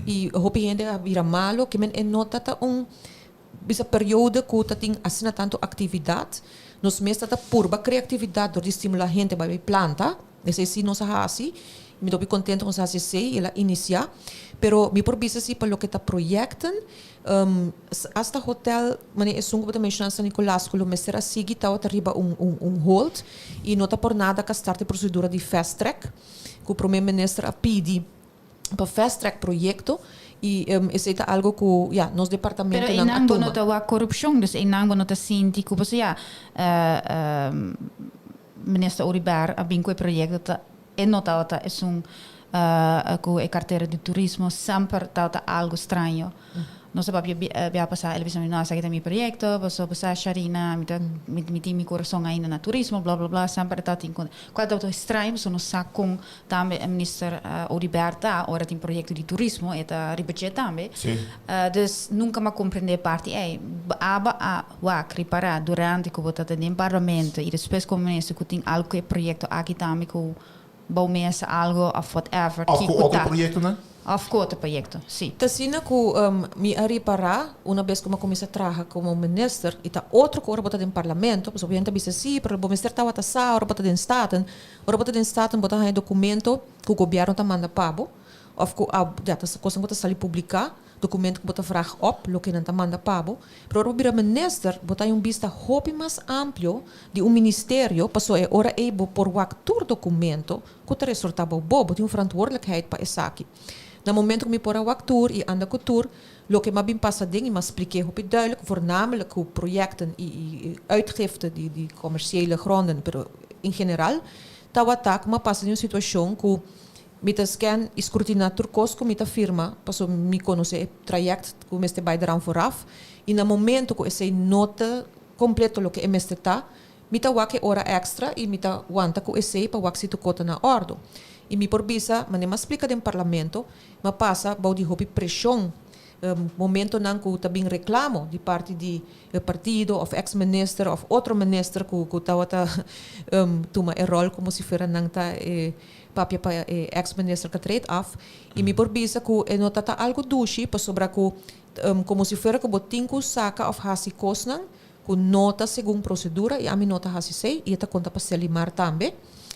i hopi hende a bira malo, ke mende e no ta ta un Bisa periode ku ta tin asina tantu aktividat, nos mes ta ta purba krea aktividat dor di stimulá hende bai bai planta. Esei sí nos a hasi. Mi ta hopi kontento ku nos a hasi esei i el a inisiá. Pero mi por bisa si pa loke ta proyekten, asta hotel manera esun ku bo ta menshoná San Nicolas ku lo mester a sigui tabata riba un un hold i no ta por nada ku a start e prosedura di fast track ku prome minister a pidi. Pa fast track proyecto y esey ta algo cu ya nos Pero departamentonan a einan bo tuma. no ta wak corupcion, dus einan bo no ta sinti cu pasobra ya Minister Oduber a bin cu e proyecto ta e no tabata esun cu e cartera di turismo semper tabata algo straño. Nos a papia bia pasá, el a bisa mi, no, esaki ta mi proyekto, pasobra bo sa, Sharina, mi ta, mi tin mi kurason ainda na turismo, bla, bla, bla, semper e tabatin ku, kual tabata straño pasobra nos sa kon tambe e minister Oduber ta ora tin proyekto di turismo, e ta riba dje tambe. Dus nunka mi a komprendé e parti ei. Aba a wak, ripará durante ku bo ta den parlamento i despues komo minister ku tin algu ku e proyekto aki tambe ku Bou mesa algo of whatever. Of ku otro proyektonan? Of ku otro proyekto, si. Ta asina ku mi a ripará una bes ku mi a kuminsá traha komo minister i ta otro ku ora bo ta den parlamento, pasobra hopi hende ta bisa si, pero bo mester tabata sa ora bo ta den Staten. Ora bo ta den Staten bo ta haña dokumento ku gobièrnu ta manda pa bo of ku a ya ta kosnan ku ta sali publiká. Documento cu bo ta vraag op, loke nan ta manda pa bo. Pero ora bo bira minister, bo ta hay un bista hopi mas amplio di un ministerio, pasobra e ora ey bo por wak tur documento cu ta resorta bou bo. Bo tin un verantwoordelijkheid pa esaki. Na momento cu mi por a wak tur y anda cu tur, loke m'a bin pasa den y m'a spliké hopi duidelijk, voornamelijk cu projecten y uitgifte di commerciële gronden, pero in general, tawata cu m'a pasa den un situacion cu Mi ta scan i scrutiná tur cos cu mi ta firma, pasobra mi conoce e trayect cu mester bay deran vooraf, i na momento cu esey no ta completo loke e mester ta, mi ta wak e ora extra i mi ta wanta cu esey pa wak si tur co ta na ordo. I mi por bisa, manera mi a splica den Parlamento, mi a pasa bou di hopi presion, momentonan cu ta bin reclamo di parti di e partido of ex minister of otro minister cu cu tawata tuma e rol como si fuera nan ta e Papia pa e ex minister ka treed af y mi por bisa cu e no ta ta algo dushi pasobra cu como si fuera cu bo tin cu saca of haci cosnan cu no ta segun procedura y ami no ta haci esey y e ta conta pa Celimar tambe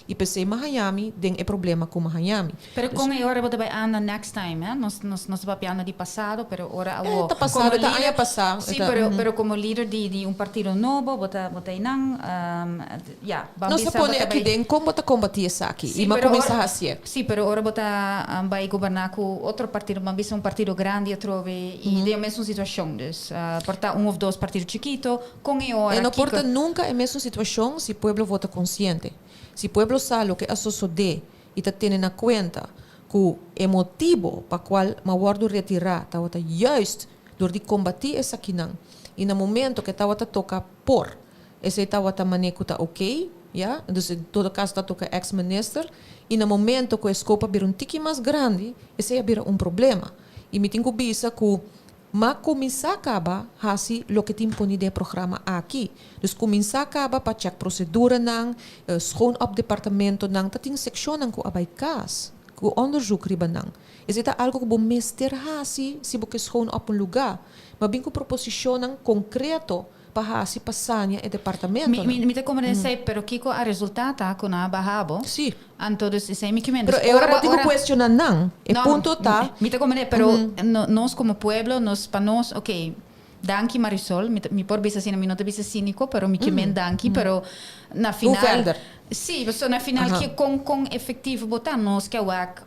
y p'esey mi a haña mi den e problema cu mi a haña mi. Pero con e ora bo ta bay anda next time eh? Nos nos nos ta papiando di pasado pero ora awo E ta pasado, e ta aña pasa. Si pero pero como lider di di un partido nobo bo ta bo ta eynan Ya, ban Nos a bisa bo pone ta aki bai. den kon bo ta kombatí esaki Sí, i m'a pero kuminsá ora, hasié. sí, pero ora bo ta bai goberná ku otro partido, ban bisa un partido grandi atrobe i den e mesun situashon. Dus, por ta un òf dos partido chikito, kon e E ora, no por kiko? ta nunka e mesun situashon si pueblo vota konsiente. Si pueblo sa loke a sosodé i ta tene na kuenta ku e motibo pa kual m'a wòrdu retirá tabata juist dor di kombatí esakinan i na momento ku e tabata toka por Esei tabata manera ku ta ok. Ja, dus en todo caso ta toca ex-minister. Y na momento cu e scope a bira un tiki mas grandi, esey a bira un problema. Y mi tin cu bisa cu m'a cuminsa caba haci loke tin poni den e programa aki. Dus cuminsa caba pa check proceduranan, schoon op departamentonan, ta tin seccionnan cu a bay cas, cu onderzoek riba nan. Esey ta algo cu bo mester haci si bo ke schoon op un luga. M'a bin cu proposicionnan concreto pa hasi pa sania e departamentonan. Mi ta comprende esei, pero kiko a resulta ta ku nan a baha bo? Sí. Anto dus esei mi kimen. Pero e ora bo tin ku cuestiona nan. E punto ta. Mi ta comprende, pero nos como pueblo, nos pa nos, ok, danki Marisol, mi por bisa asina, mi no ta bisa cinico, pero mi kimen danki, pero na final. Hoe verder? Sí, pasobra na final ke kon kon efectivo bo ta, nos ke wak,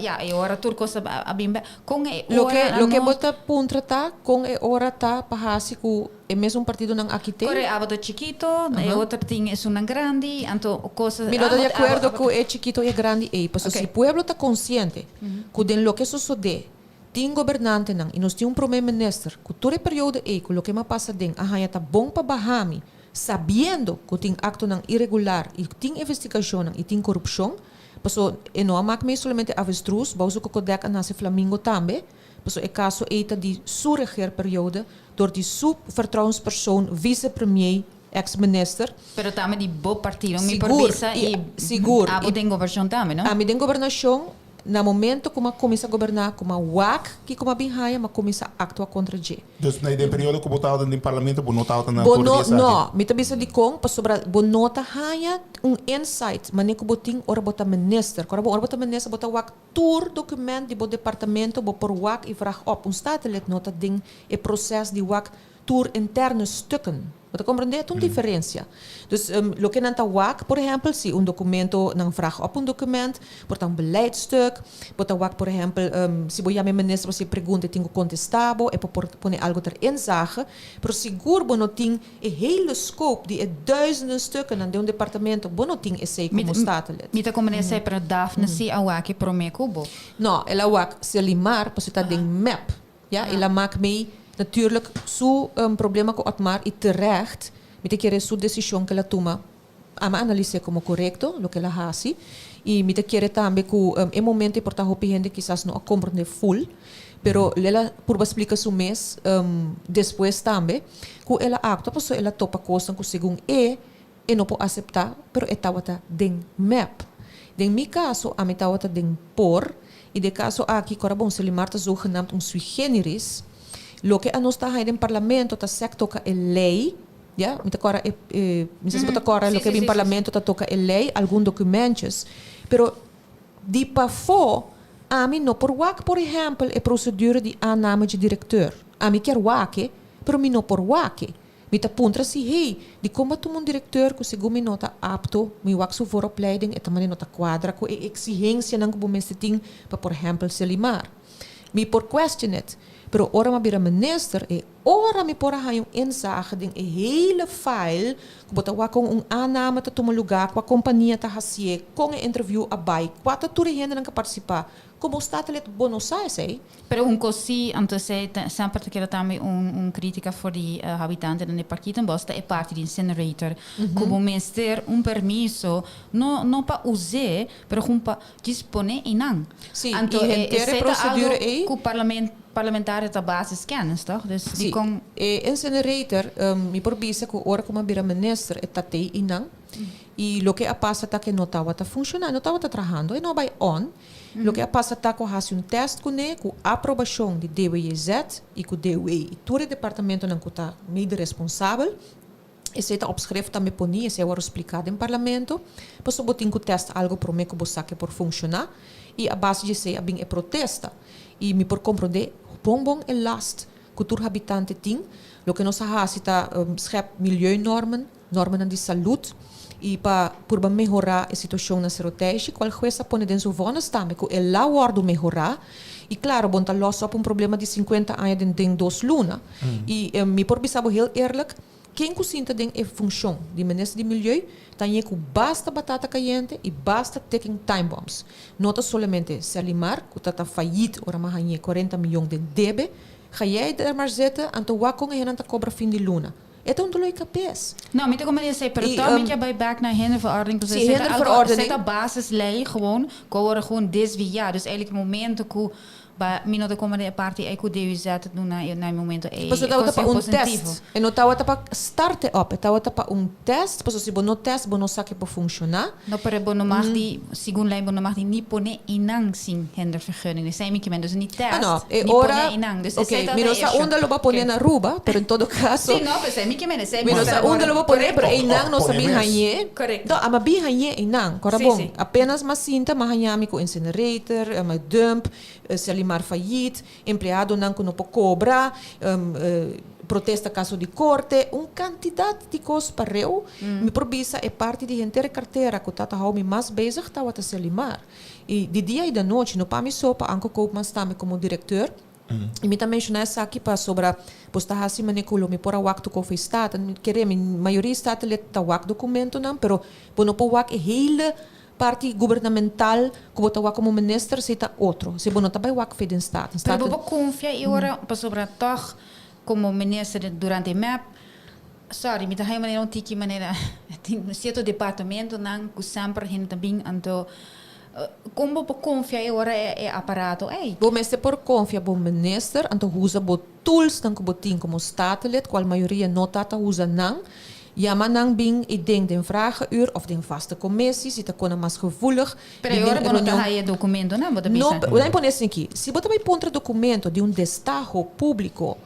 ya, e ora tur kos a bin bek. Kon e ora Loke a loke nos. bo ta puntra ta kon e ora ta pa hasi ku e mesun partidonan aki tin. Kore abo ta chikito, e otro tin esunnan grandi, anto kos. Mi no ta di akuerdo ku e chikito i e grandi ei, pasobra si pueblo ta konsiente ku den loke sosodé tin gobernantenan i nos tin un prome minister ku tur e periodo ei ku loke m'a pasa den a haña ta bon pa baha mi sabiendo ku tin aktonan iregular i tin investigashonnan i tin korupshon, paso e no a mak mee solamente avestruz, bou su kokodèk a nase flamingo tambe, paso e kaso ei ta di su regeerperiode dor di su vertrouwenspersoon vice-premier, ex-minister. Pero tambe di bo partido, mi por Sigur, bisa i i sigur, abo i den gobernashon tambe, no? Ami den gobernashon, na momento ku m'a kuminsá goberná, ku m'a wak kiko m'a bin haña, m'a kuminsá aktua kontra dje. Dus na den periodo ku bo tabata den parlamento bo no tabata na Bo tur di no, esaki? no. Mi ta bisa dikon, pasobra bo no ta haña un insight manera ku bo tin ora bo ta minister. Ora bo ora bo ta minister bo ta wak tur document di bo departamento, bo por wak i vraag op. Un statenlid no ta den e proces di wak tur interne stukken. Bo ta comprende? Ta un diferencia. Dus loke nan ta wak, por ehempel, si un documento, nan vraag op un document, por ta un beleidstuk, bo ta wak, por ehempel, si bo yama e minister pa haci pregunta e tin cu contesta bo, e por por pone algo ter inzage, pero sigur bo no tin e hele scope di e duizenden stukkennan den un departamento, bo no tin esey como statenlid. Mi ta comprende esey, pero Daphne si a wak e prome cu bo. No, el a wak Celimar pasobra ta den mep. Ja, el a mak mei natuurlijk su problema ku Otmar i terecht, mi ta kere su desishon ku el a tuma, ami a analis'é komo korekto loke el a hasi i mi ta kere tambe ku e momento ei por ta hopi hende kisas no a komprondé ful, pero el a purba splika su mes despues tambe ku el a aktua pasobra el a topa kosnan ku segun e, e no por aseptá, pero e tabata den mep. Den mi kaso, ami tabata den por, i den kaso aki, kora bon, Selimar ta zogenaamd un sui generis. Loke anos ta haña den parlamento ta sèk toka e lei, ya, mi ta kòrda e, e, mi sa si bo ta kòrda loke bin parlamento ta toka e lei, algun dokumentjes, pero di pafó ami no por wak, por ehèmpel, e prosedura di aanname dje direkteur. Ami kier wak e, pero mi no por wak e. Mi ta puntra si, hey, dikon bo a tuma un direkteur ku segun mi no ta apto, mi wak su vooropleiding, e ta manera no ta kuadra ku e eksigensianan ku bo mester tin pa por ehèmpel Selimar. Mi por question it, pero ora mi a bira minister, e ora mi por a haña un inzage den e hele file ku bo ta wak kon un aanname ta tuma lugá, kua kompania ta hasié, kon e interview a bai, kua ta tur e hendenan ku a partisipá. Komo statenlid bo no sa esei? Pero un kos sí, anto esei ta semper ta keda tambe un un kritika for di habitantenan di Parkietenbos ta e parti di incinerator ku bo mester un permiso no no pa us'é pero gewoon pa djis pone einan. Sí, i Anto e henter e esei ta procedure algo ei. ku parlament parlamentario ta basiskennis toch? Dus Sí, dikon. e incinerator mi por bisa ku ora ku mi a bira minister e ta tei einan i loke a pasa ta ku e no tabata funshoná, e no tabata trahando, e no a bai on. Loke a pasa ta ku a hasi un tèst kuné ku aprobashon di DWJZ i ku DUE i tur e departamentonan ku ta mede responsabel. Esei ta op schrift tambe poní, esei a wòrdu spliká den parlamento. Pasobra bo tin ku tèst algu promé ku bo sa ku e por funshoná i a base di esei a bin e protesta. I mi por komprondé bon bon e last ku tur habitante tin. Loke nos a hasi ta skèp milieunormen, normanan di salud y pa purba mehora e situacion na Cerro Teishi, cual hues a pone den su vonnis tambe cu e la wordo mehora y claro bon ta los op un problema di 50 aña den den dos luna y mi por bisa bo heel eerlijk ken cu sinta den e funcion di minister di milieu ta ñe cu basta batata cayente y basta ticking time bombs. No ta solamente Serlimar cu ta ta fayit ora ma hañe 40 miyon den debe, ga jij er maar zitten anto wak con e hennan ta cobra fin di luna. E ta un dolor di kabes. No, mi ta como di pero I, toch mi ke bai back na hinderverordening. Dus Si, esei ta algo, hinderverordening. esei ta basislei gewoon, ku awor gewoon desviá. Dus eigenlijk momento ku ba mi no ta como di e parti ei ku DUZ doen na e momento ei. Pasobra tabata pa Consejo un positivo. test. E no tabata pa start it up. E tabata pa un test. Pasobra si bo no test, bo no sa ke por funshoná. No, pero bo no mag di, segun lei, bo no mag di ni pone einan sin hindervergunning. Esei mi ke men. Dus ni test, Ah, no. E ni ora, pone einan. Dus ok, esei ta mi e no sa issue. unda lo bo pone na Aruba, pero en todo caso, Sí, no, pero esei mi ke men. Esei mi no mi sa unda lo bo pone, pero einan Of nos a pone bin mes. hañ'é. Correcto. No, a bin hañ'é einan. Kora bon, apenas m'a sinta, m'a haña mi ku incinerator, m'a dump, Serlimar failliet, empleadonan ku no por kobra, protesta kaso di korte, un kantidat di kos pareu. Mi por bisa e parti di henter e kartera ku tata hou mi mas bezig tabata Serlimar. I di dia i di anochi, no pa mi so, pa Anko Koopmans tambe komo direkteur. I mi ta menshoná esaki pasobra bos ta hasi manera ku lo mi por a wak tur kofe staten. Mi kere mi mayoria statenlid ta wak dokumentonan, pero bo no por wak e hele parti gubernamental ku bo ta wak komo minister, esei ta otro. Si bo no ta bai wak fe den Staten. Pero bo Staten por konfia i ora pasobra tòg komo minister durante e mep, sorry, mi ta haña manera un tiki manera tin sierto departamentonan ku semper hende ta bin anto kon bo por konfia e ora e aparato ei? Bo mester por konfia bo minister anto usa bo toolsnan ku bo tin komo Statenlid, kual mayoria no ta ta usa nan. Yama nan bin i den vragenuur of den vaste commissie, si ta kona mas gevoelig. Pero Bin e ora den bo no ta reunion. haya e documentonan, bo ta No, bisa? laat mi pone esaki aki. Si bo ta bai puntra documento di un destaho publico,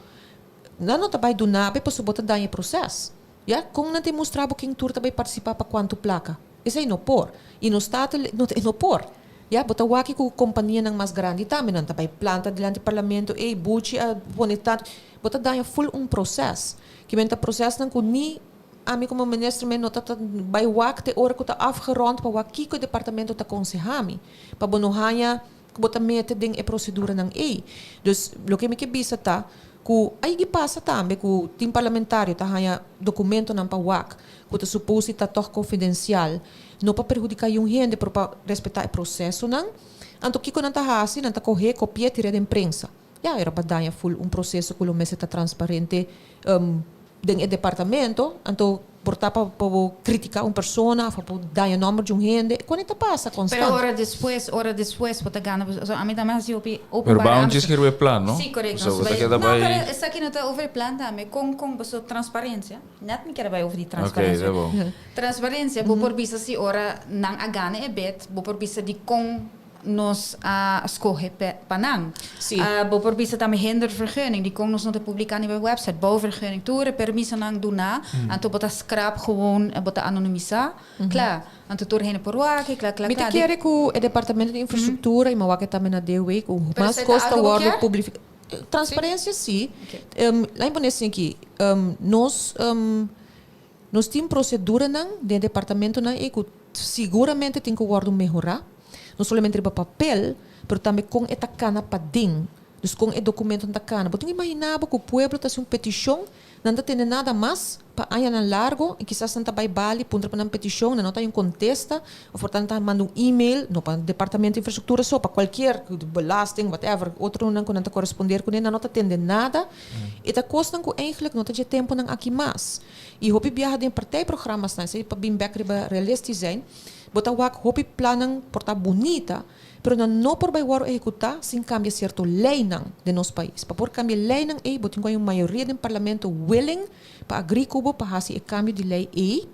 nan no ta bai duna bo pasobra bo ta daña e proces. Ya, con nan ta mustra bo ken tur ta bai participa pa cuanto placa? Esey no por. Y no sta te, no, no por. Ya, bo ta wak cu companianan mas grandi tambe, nan ta bai planta dilanti parlamento, ey, Buchi a pone tanto. Bo ta daña full un proces. Ki men ta procesnan cu ni ami como minister men no ta ta bai wak te ora cu ta afgerond pa wak kico e departamento ta conseha mi. Pa bo no haña cu bo ta mete den e proceduranan ey. Dus loke mi ke bisa ta cu ayigi pasa tambe cu tin parlamentario ta haña documentonan pa wak cu ta supose ta toch confidencial, no pa perhudica yun hende pero pa respeta e procesonan. Anto kico nan ta haci? Nan ta coge, copia, tira den prensa. Ya era pa daña full un proceso cu lo mester ta transparente den e departamento, anto por ta pa pa bo critica un persona of pa bo daña nomber di un hende, con e ta pasa constant. Pero ora despues, ora despues bo ta gana, so ami tambe haci hopi Pero openbare bou ambis. djis riba e plan, no? Si, correcto. So bo ta Nos keda bai, no, bai. pero esaki no ta over e plan tambe, con con boso transparencia, net mi kier bai over di Ok, transparencia. ta bon. Transparencia, bo por bisa si ora nan a gana e bid, bo por bisa di con nos a scoge pa nan. Sí. Bo por bisa tambe hindervergunning, dicon nos no ta publica riba e website, bouwvergunning, tur e permisonan duna, anto bo ta scrap gewoon, bo ta anonimisa, cla, anto tur hende por wak, cla, cla, Mi ta cla. kere cu e departamento di infrastructura y mi a wak tambe na DOW cu Pero mas esey ta cos ta algo bo wordo kier? publifica. Transparencia si. Ok. Laat mi pone asina aki, nos tin proceduranan den e departamentonan ey cu siguramente tin cu wordo mehora, no solamente riba papel, pero tambe con e ta cana paden, dus con e documentonan ta cana. Bo tin cu imagina bo cu pueblo ta haci un peticion, nan ta tene nada mas pa añanan largo y kisas nan ta bay bali puntra pa nan peticion, nan no ta hay un contesta, of por ta nan ta manda un email, no pa departamento di infrastructura so, pa cualkier, belasting, whatever, otronan cu nan ta coresponder cune, nan no ta tende nada. E ta cosnan cu eigenlijk no ta dje temponan aki mas. Y hopi biaha den partijprogramma's nan, esey pa bin bek riba realistisch zijn, bo ta wak hopi plannan por ta bunita, pero nan no por bay wòrdu ehekutá sin kambia sierto leynan den nos pais. Pa por kambia leynan ey bo tin ku hay un mayoria den parlamento willing pa agri ku bo pa hasi e kambio di ley ey.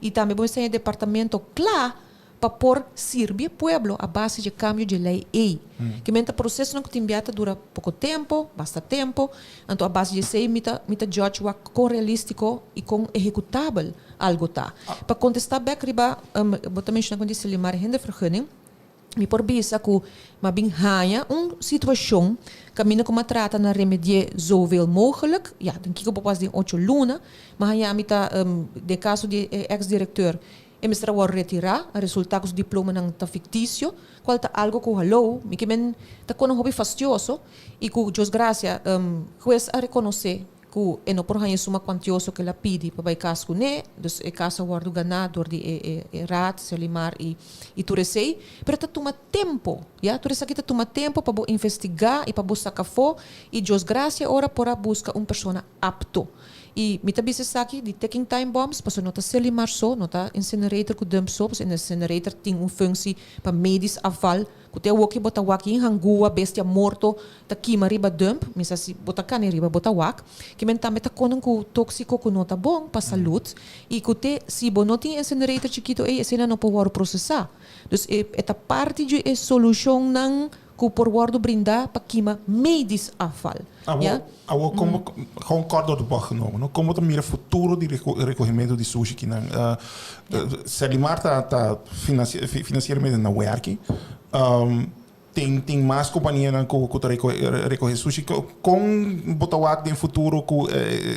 Y tambe bo mester haña departamento kla pa por sirbi e pueblo a base dje kambio dje ley ey. Ke men ta prosesonan ku tin bia ta dura poko tempo, basta tempo, anto a base dje esey mi ta mi ta judge wak kon realistiko y kon ehekutabel algo ta. Pa kontestá bek riba bo ta menshoná ku di Selimar hindervergunning, mi por bisa ku m'a bin haña un situashon kaminda ku m'a trata na remedi'é zoveel mogelijk, ya, den kiko bo pas den ocho luna, m'a haña mi ta den kaso di e eks direkteur e mester a wòrdu retirá, a resultá ku su diplomanan ta fiktisio, kual ta algo ku haló, mi ke men ta kona hopi fastioso i ku Dios grasia hues a rekonosé ku e no por haña e suma kuantioso ku el a pidi pa bai kas kuné, dus e kas a wòrdu ganá dor di e e raad, Serlimar i i tur esei, pero ta tuma tempu, ya, tur esaki ta tuma tempu pa bo investigá i pa bo saka afó, i Dios grasia ora por a buska un persona apto. Y mi ta bisa esaki di ticking time bombs, paso no ta Serlimar so, no ta incinerator cu dump so, paso incinerator tin un functie pa medisch afval, cu te awoki bo ta wak yin hangua, bestia morto, ta kima riba dump, mi sa si bo ta cani riba bo ta wak, ki men tambe ta conen cu toxico cu no ta bon pa salud, y cu te si bo no tin incinerator chikito ey, esena no por wordo procesa. Dus e ta parti di e solucionnan cu por wordo brinda pa kima medisch afval. Awo, Ja? Awo con, gewoon kort door de bocht genomen, no? Con ta mira futuro di recogimento di sushi akinan? Serlimar ta financieramente na werk. Tin mas compania cu ta recoge sushi. Con bo ta wak den futuro cu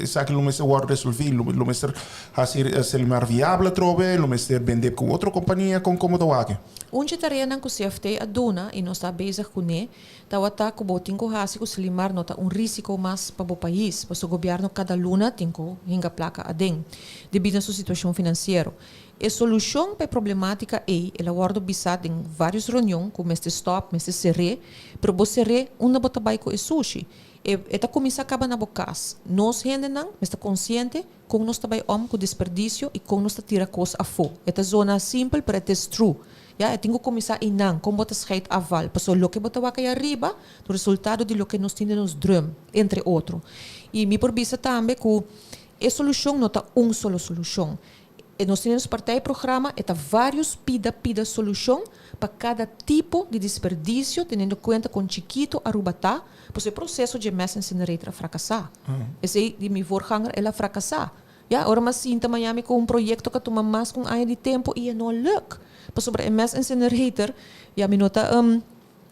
esaki lo mester wordo resolvi? Lo mester haci Serlimar viable trobe? Lo mester bende cu otro compania? Con ta wak? Un tarea cu CFT a duna y nos ta bezig cu ne, tawata cu bo tin cu hasi cu Serlimar no ta un risico mas pa bo pais, paso gobierno cada luna tin cu hinga placa aden, debido na su situacion financiero. E solucion pa e problematica ey, el a wordo bisa den varios reunion, cu mester stop, mester sera, pero bo sera, unda bo ta bay cu e sushi? E ta cuminsa caba na bo cas. Nos hendenan, mester consciente, con nos ta bay om cu desperdicio y con nos ta tira cos afo. E ta zona simpel, pero it is true. Ja, e tin cu cuminsa einan, con bo ta scheid afval. Paso loke bo ta wak ariba, e resultado di loke nos tin den nos drum, entre otro. Y mi por bisa tambe cu e solucion no ta un solo solucion. E nos tin partijprogramma, e ta varios pida pida solucion pa cada tipo di desperdicio, teniendo cuenta con chikito Aruba ta, pues e proceso di mass incinerator a fracasa. Esey di mi voorganger, el a fracasa. Ja, ora m'a sinta Miami cu un proyecto cu a tuma mas cu un aña di tempo y no lukt. Pasobra e mass incinerator, ja, mi no ta un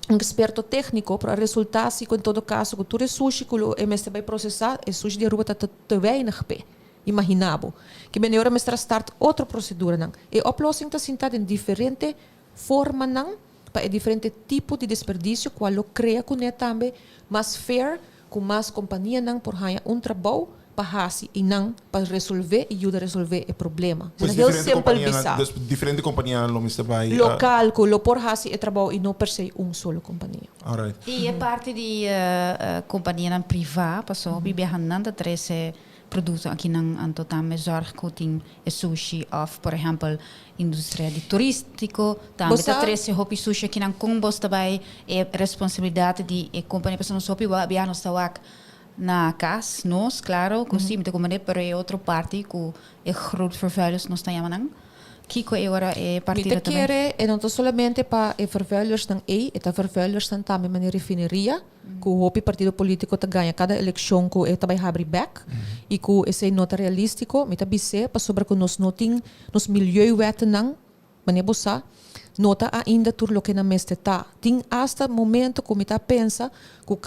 experto tecnico, pero resulta si en todo caso cu tur e sushi cu e mester bay procesa, e sushi di Aruba ta te weinig pe. Imagina bo. Cu ben ora mester start otro procedura nan. E oplossing ta sinta den diferente forma nan pa e diferente tipo di desperdicio cual lo crea cu ne tambe mas fair, cu mas compania nan por haya un trabou pa hasi y nan pa resolve y yuda resolve e problema. Pues Heel diferente simpel compania, bisa. Dus diferente compania lo mester bay. Local cu lo por hasi e trabou y no per se un solo compania. Alright. Y e parti di compania priva, paso mm -hmm. Nan ta trece producto akinan, anto tambe zorg cu tin e sushi of, por ehempel, industria di turistico tambe ta trece hopi sushi akinan. Con bo ta bay e responsabilidad di e compania? Paso nos hopi bia nos ta wak na cas nos, claro, cu si, mi ta pero e otro parti cu e groot vervuilers nos ta yama nan. Kiko e ora e Mi partido ta tambe? Kere, e no ta solamente pa e vervuilers nan ey, e ta vervuilers nan tambe manera refineria, cu hopi partido politico ta gana cada eleccion cu e ta bay habri back, y cu esey no ta realistico, mi ta bis'e, pasobra cu nos no tin, nos milieuwetten nan, manera bo sa, no ta ainda tur loke nan mester ta. Tin hasta momento cu mi ta pensa, cu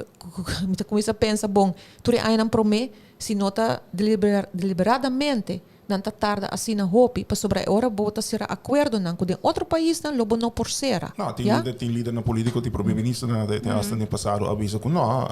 mi ta cuminsa pensa, bon, tur e añanan prome, si no ta deliberadamente, nan ta tarda asina hopi, pasobra ora bo ta sera acuerdo nan, cu den otro pais nan lo bo no por sera. No, tin Ja? lider, tin lider na politico, tin prome minister na de hasta den pasado a bisa cu no,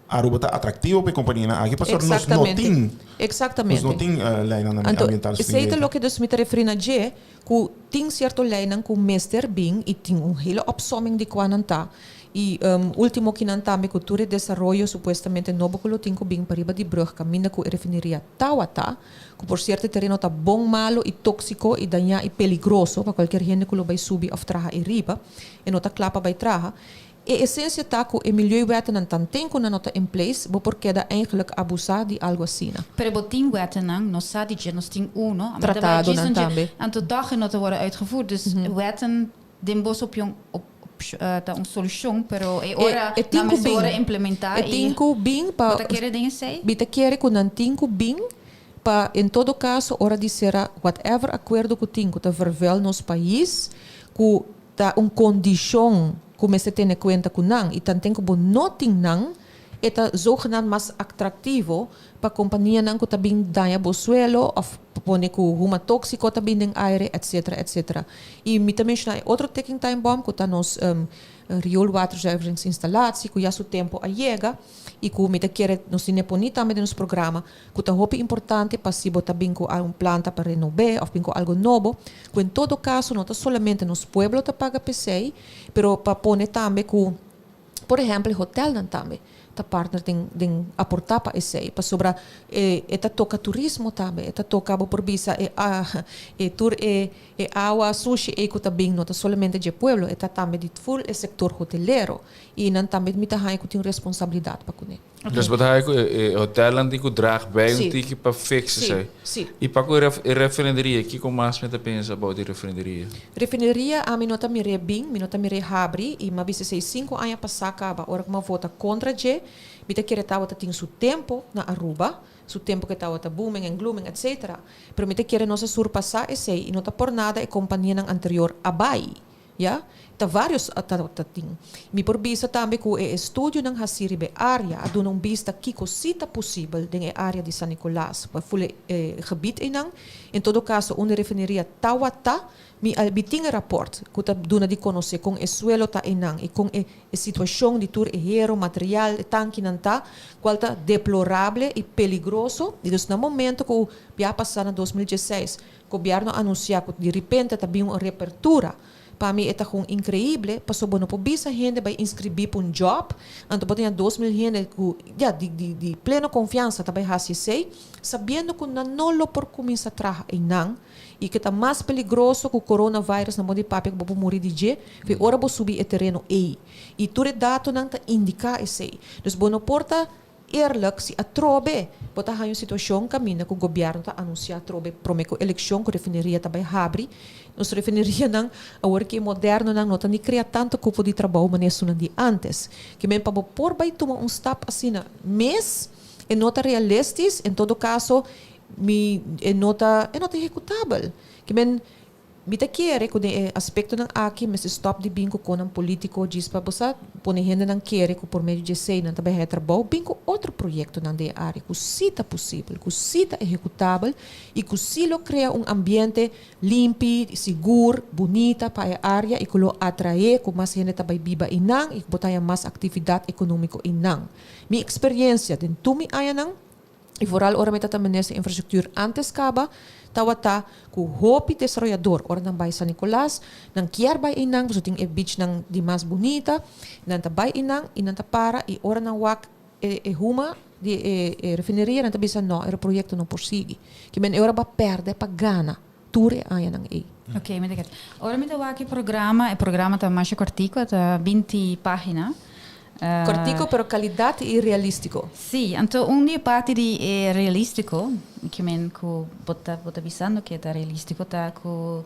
Aruba ta atractivo pa compania nan aki, pasobra nos no tin nos no tin leynan Anto, ambiental esey ta stringente. Loke dus mi ta referi na dje, cu tin cierto leynan cu mester bin y tin un hele opsomming di cua nan ta. Y ultimo cu nan tambe cu tur e desaroyo supuestamente nobo cu lo tin cu bin pariba di brug caminda cu e refineria tawata, cu por cierto tereno ta bon malo y toxico y daña y peligroso pa cualkier hende cu lo bay subi of traha ariba, e no ta cla pa bay traha. E esencia ta cu e milieuwetten nan tanten cu nan no ta in place, bo por keda eigenlijk abusa di algo asina. Pero bo tin wetten nan, nos sa di nos tin uno. Tratado nan tambe. Anto toch no te worden uitgevoerd. Dus wetten den bo opinion op ta un solucion, pero e ora E tin nan cu mester bin. ora implementa E tin cu bin pa Bo ta kere den esey? Mi ta kere cu nan tin cu bin pa en todo caso ora di sera whatever acuerdo cu tin cu ta vervuil nos pais, cu ta un condicion cu mester tene cuenta cu nan y tanten cu bo no tin nan, e ta zogenaamd mas atractivo pa compania nan cu ta bin daña bo suelo of pone cu huma toxico ta bin den aire, etc., etc. Y mi ta menciona otro ticking time bomb cu ta nos rioolwaterzuiveringsinstallatie, cu ya su tempo a yega y cu mi ta kere nos tin poni tambe den nos programa, cu ta hopi importante pa si bo ta bin cu un planta pa renova of bin cu algo nobo, cu en todo caso no ta solamente nos pueblo ta paga p'esey, pero pa pone tambe cu, por ehempel, hotel nan tambe. Ta partner den aporta pa esey, pasobra e ta toca turismo tambe, e ta toca, bo por bisa, e tur e awa sushi ey cu ta bin no ta solamente dje pueblo, e ta tambe di full e sector hotelero y nan tambe mi ta haya cu tin un responsabilidad pa cune. Dus bo ta haya cu e hotelnan tin cu draag bij un tiki pa fix esey? Si. Y pa cu e refineria, kico mas mi ta pensa about di refineria? Refineria ami no ta mir'é bin, mi no ta mir'é habri y m'a bisa esey 5 aña pasa caba ora cu m'a vota contra dje. Mi ta kere tabata tin su tempo na Aruba, su tempo cu tabata booming and glooming, etc. Pero mi ta kere nos a surpasa esey y no ta por nada e companianan anterior a bay. Ja? Ta varios ta tin. Mi por bisa tambe cu e estudionan haci riba e area a duna un bista kico si ta posibel den e area di San Nicolas, pa full e gebied einan. En todo caso, unda e refineria tawata, mi tin e rapport cu ta duna di conoce con e suelo ta einan y con e situacion di tur e hero, material, e tankinan ta, cual ta deplorable y peligroso. Y dus na momento cu ya pasa na 2016, gobierno a anuncia cu di repente ta bin un reapertura, pa mi e ta gewoon increibel, paso bo no por bisa hende bay inscribi pa un job, anto bo tin 2000 hende cu, ja, di pleno confiansa ta bay haci esey, sabiendo cu nan no lo por cuminsa traha einan, y cu ta mas peligroso cu coronavirus na modo di papia cu bo por muri di dje, fe ora bo subi e tereno ey. Y tur e datonan ta indica esey. Dus bo no por ta eerlijk si atrobe bo ta haya un situacion caminda cu gobierno ta anuncia atrobe prome cu eleccion cu refineria ta bay habri. Nos refinerianan awor cu modernonan no ta ni crea tanto cupo di trabou manera esunnan di antes. Kiermen pa bo por bay tuma un stap asina mes e no ta realistisch, en todo caso mi e no ta ehecutabel. Kiermen mi ta kere cu den e aspectonan aki mester stop di bin cu conan politico djis pa bo sa pone hendenan kere cu por medio di esey nan ta bay haya trabou, bin cu otro proyectonan den e area cu si ta posibel, cu si ta ehecutabel y cu si lo crea un ambiente limpi, sigur, bunita pa e area y cu lo atrae cu mas hende ta bay biba einan y cu bo ta haya mas actividad economico einan. Mi experiencia den tur mi añanan y vooral ora mi tabata minister infrastructuur antes caba, tawata cu hopi desaroyador ora nan bay San Nicolas, nan kier bay einan pasobra tin e beachnan di mas bunita, nan ta bay einan y nan ta para y ora nan wak e huma di e refineria nan ta bisa: "No, e proyecto no por sigui." Kiermen e ora bo a perde pa gana tur e añanan ey. Ok, mi ta get. Ora mi ta wak e programa ta mas cortico, ta 20 pagina. Cortico pero calidad y realistico. Si, anto un di parti di e realistico, kiermen cu bo ta bisando cu ta realistico, ta cu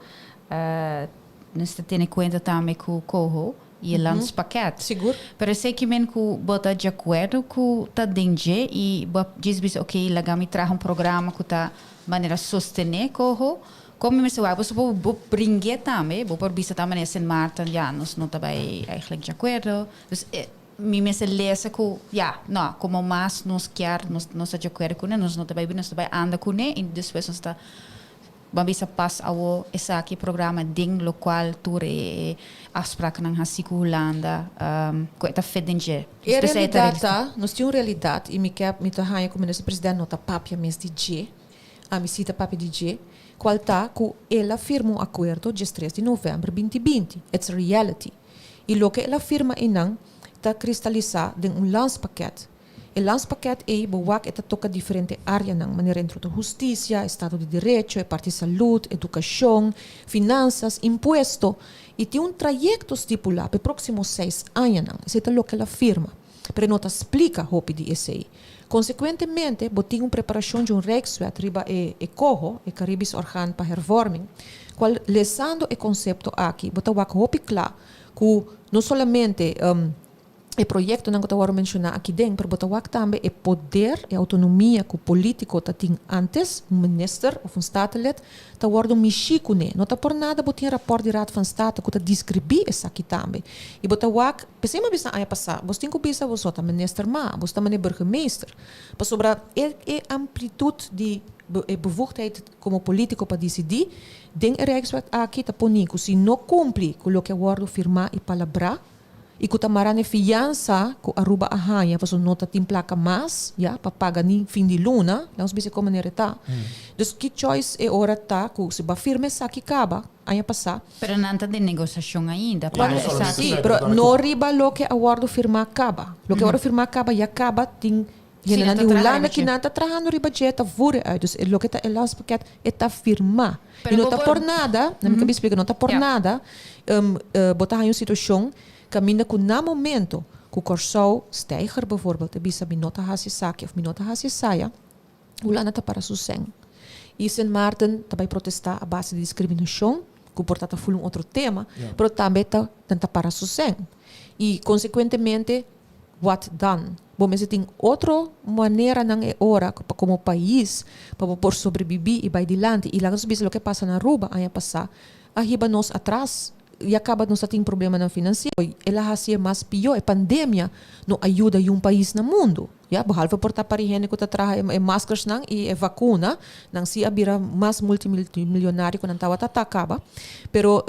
nos ta tene cuenta tambe cu COHO y e landspakket. Sigur. Pero esey kiermen cu bo ta di acuerdo cu ta den dje y bo djis bisa: "Ok, laga mi traha un programa cu ta manera sostene COHO"? Con mi mester wak, bo bringe tambe, bo por bisa tambe Sint Maarten, ja, nos no ta bay eigenlijk di acuerdo. Dus mi mester lesa cu, ja, no, como mas nos kier, nos ta di acuerdo cu nos no ta bay, nos ta bay anda cu ne, y despues nos ta ban bisa pas awo esaki programa den locual tur e afsprakennan haci cu Hulanda, cu e ta fit den dje. E realidad ta, nos tin un realidad y mi kier mi ta haya cu minister president no ta papia mes di dje, ami si ta papia di dje, cual ta cu el a firma un acuerdo dia 3 di november 2020. It's a reality. Y loke el a firma einan ta cristalisa den un landspakket. E landspakket ey bo wak e ta toca diferente areanan, manera entre otro husticia, estado di derecho, e parti salud, educacion, finanzas, impuesto, y tin un trayecto stipula pa e proximo 6 añanan. Esey ta loke el a firma. Pero no ta splica hopi di esey. Consecuentemente, bo tin un preparacion di un Rijkswet riba e COHO, e Caribisch Orgaan pa Hervorming, cual lesando e concepto aki, bo ta wak hopi cla cu no solamente e proyectonan cu ta wordo menciona aki den, pero bo ta wak tambe e poder y autonomia cu politico tatin antes, un minister of un statenlid, ta wordo mishi cune. No ta por nada bo tin rapport di Raad van State cu ta describi esaki tambe. Y bo ta wak, pesey mi a bisa aña pasa, bo tin cu bisa bo ta minister ma, bo ta meneer burgemeester. Pasobra e amplitud di e bevoegdheid como politico pa dicidi, den e Rijkswet aki ta poni cu si no cumpli cu loke a wordo firma y palabra, Y cu ta mara n'e fiansa cu Aruba a haya pasobra no ta tin placa mas, ya, pa paga ni fin di luna, laga nos bisa con manera e ta. Dus ki choice e ora ta cu si bo a firma esaki caba aña pasa. Pero nan ta den negociacion ainda pa esaki. Si, pero no riba loke a wordo firma caba. Loke a wordo firma caba ya caba tin Hendenan di Hulanda ki nan ta trahando riba dje ta vure uit. Dus e loke ta e landspakket e ta firmá. I no ta por nada, na mi ka bin splika, no ta por nada bo ta haña un situashon kaminda ku na momento ku Kòrsou, Steiger bijvoorbeeld, ta bisa mi no ta hasi esaki òf mi no ta hasi esaya, Hulanda ta para su sèn. I Sint Maarten ta bai protestá a base di diskriminashon, ku por ta ta ful un otro tema, pero tambe ta nan ta para su sèn. I konsekuentemente Wat dan? Bo mester tin otro maneranan e ora pa komo pais pa bo por sobrebibí i bai dilanti. I laga nos bisa loke a pasa na Aruba aña pasá a hiba nos atras. Ya kaba nos ta tin problemanan finansiero. El a hasié mas pió. E pandemia no a yuda yun pais na mundu. Ya, behalve por ta pari hende ku ta traha e maskersnan i e vakuna, nan sí a bira mas multimilionario ku nan tabata ta kaba. Pero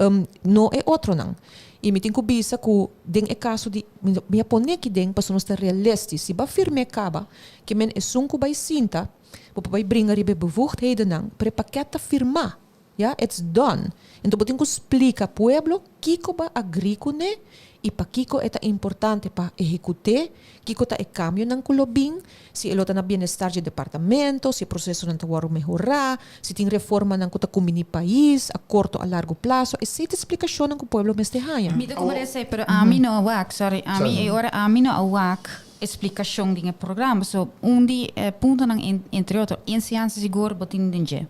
no e otronan. I mi tin ku bisa ku den e kaso di, mi a pone aki den pasobra nos ta realistisch. Si bo a firm'é kaba, ke men esun ku bai sinta, bo por bai bringa riba e bevoegdhedennan, pero e pakèt ta firmá. Ya, it's done. Enton bo tin ku splika pueblo kiko bo a agrí kuné i pakiko e ta importante pa ehekut'é, kiko ta e kambionan ku lo bin, si e lo ta na bienestar dje departamento, si e prosesonan ta wòrdu mehorá, si tin reformanan ku ta kumbiní pais a korto a largo plaso. Esei ta e splikashonnan ku pueblo mester haña. Mi ta kumprende esei, pero ami no a wak, sorry, ami e ora ami no a wak e splikashon den e programa. So, un di e puntonan entre otro, enseñansa sigur bo tin den dje.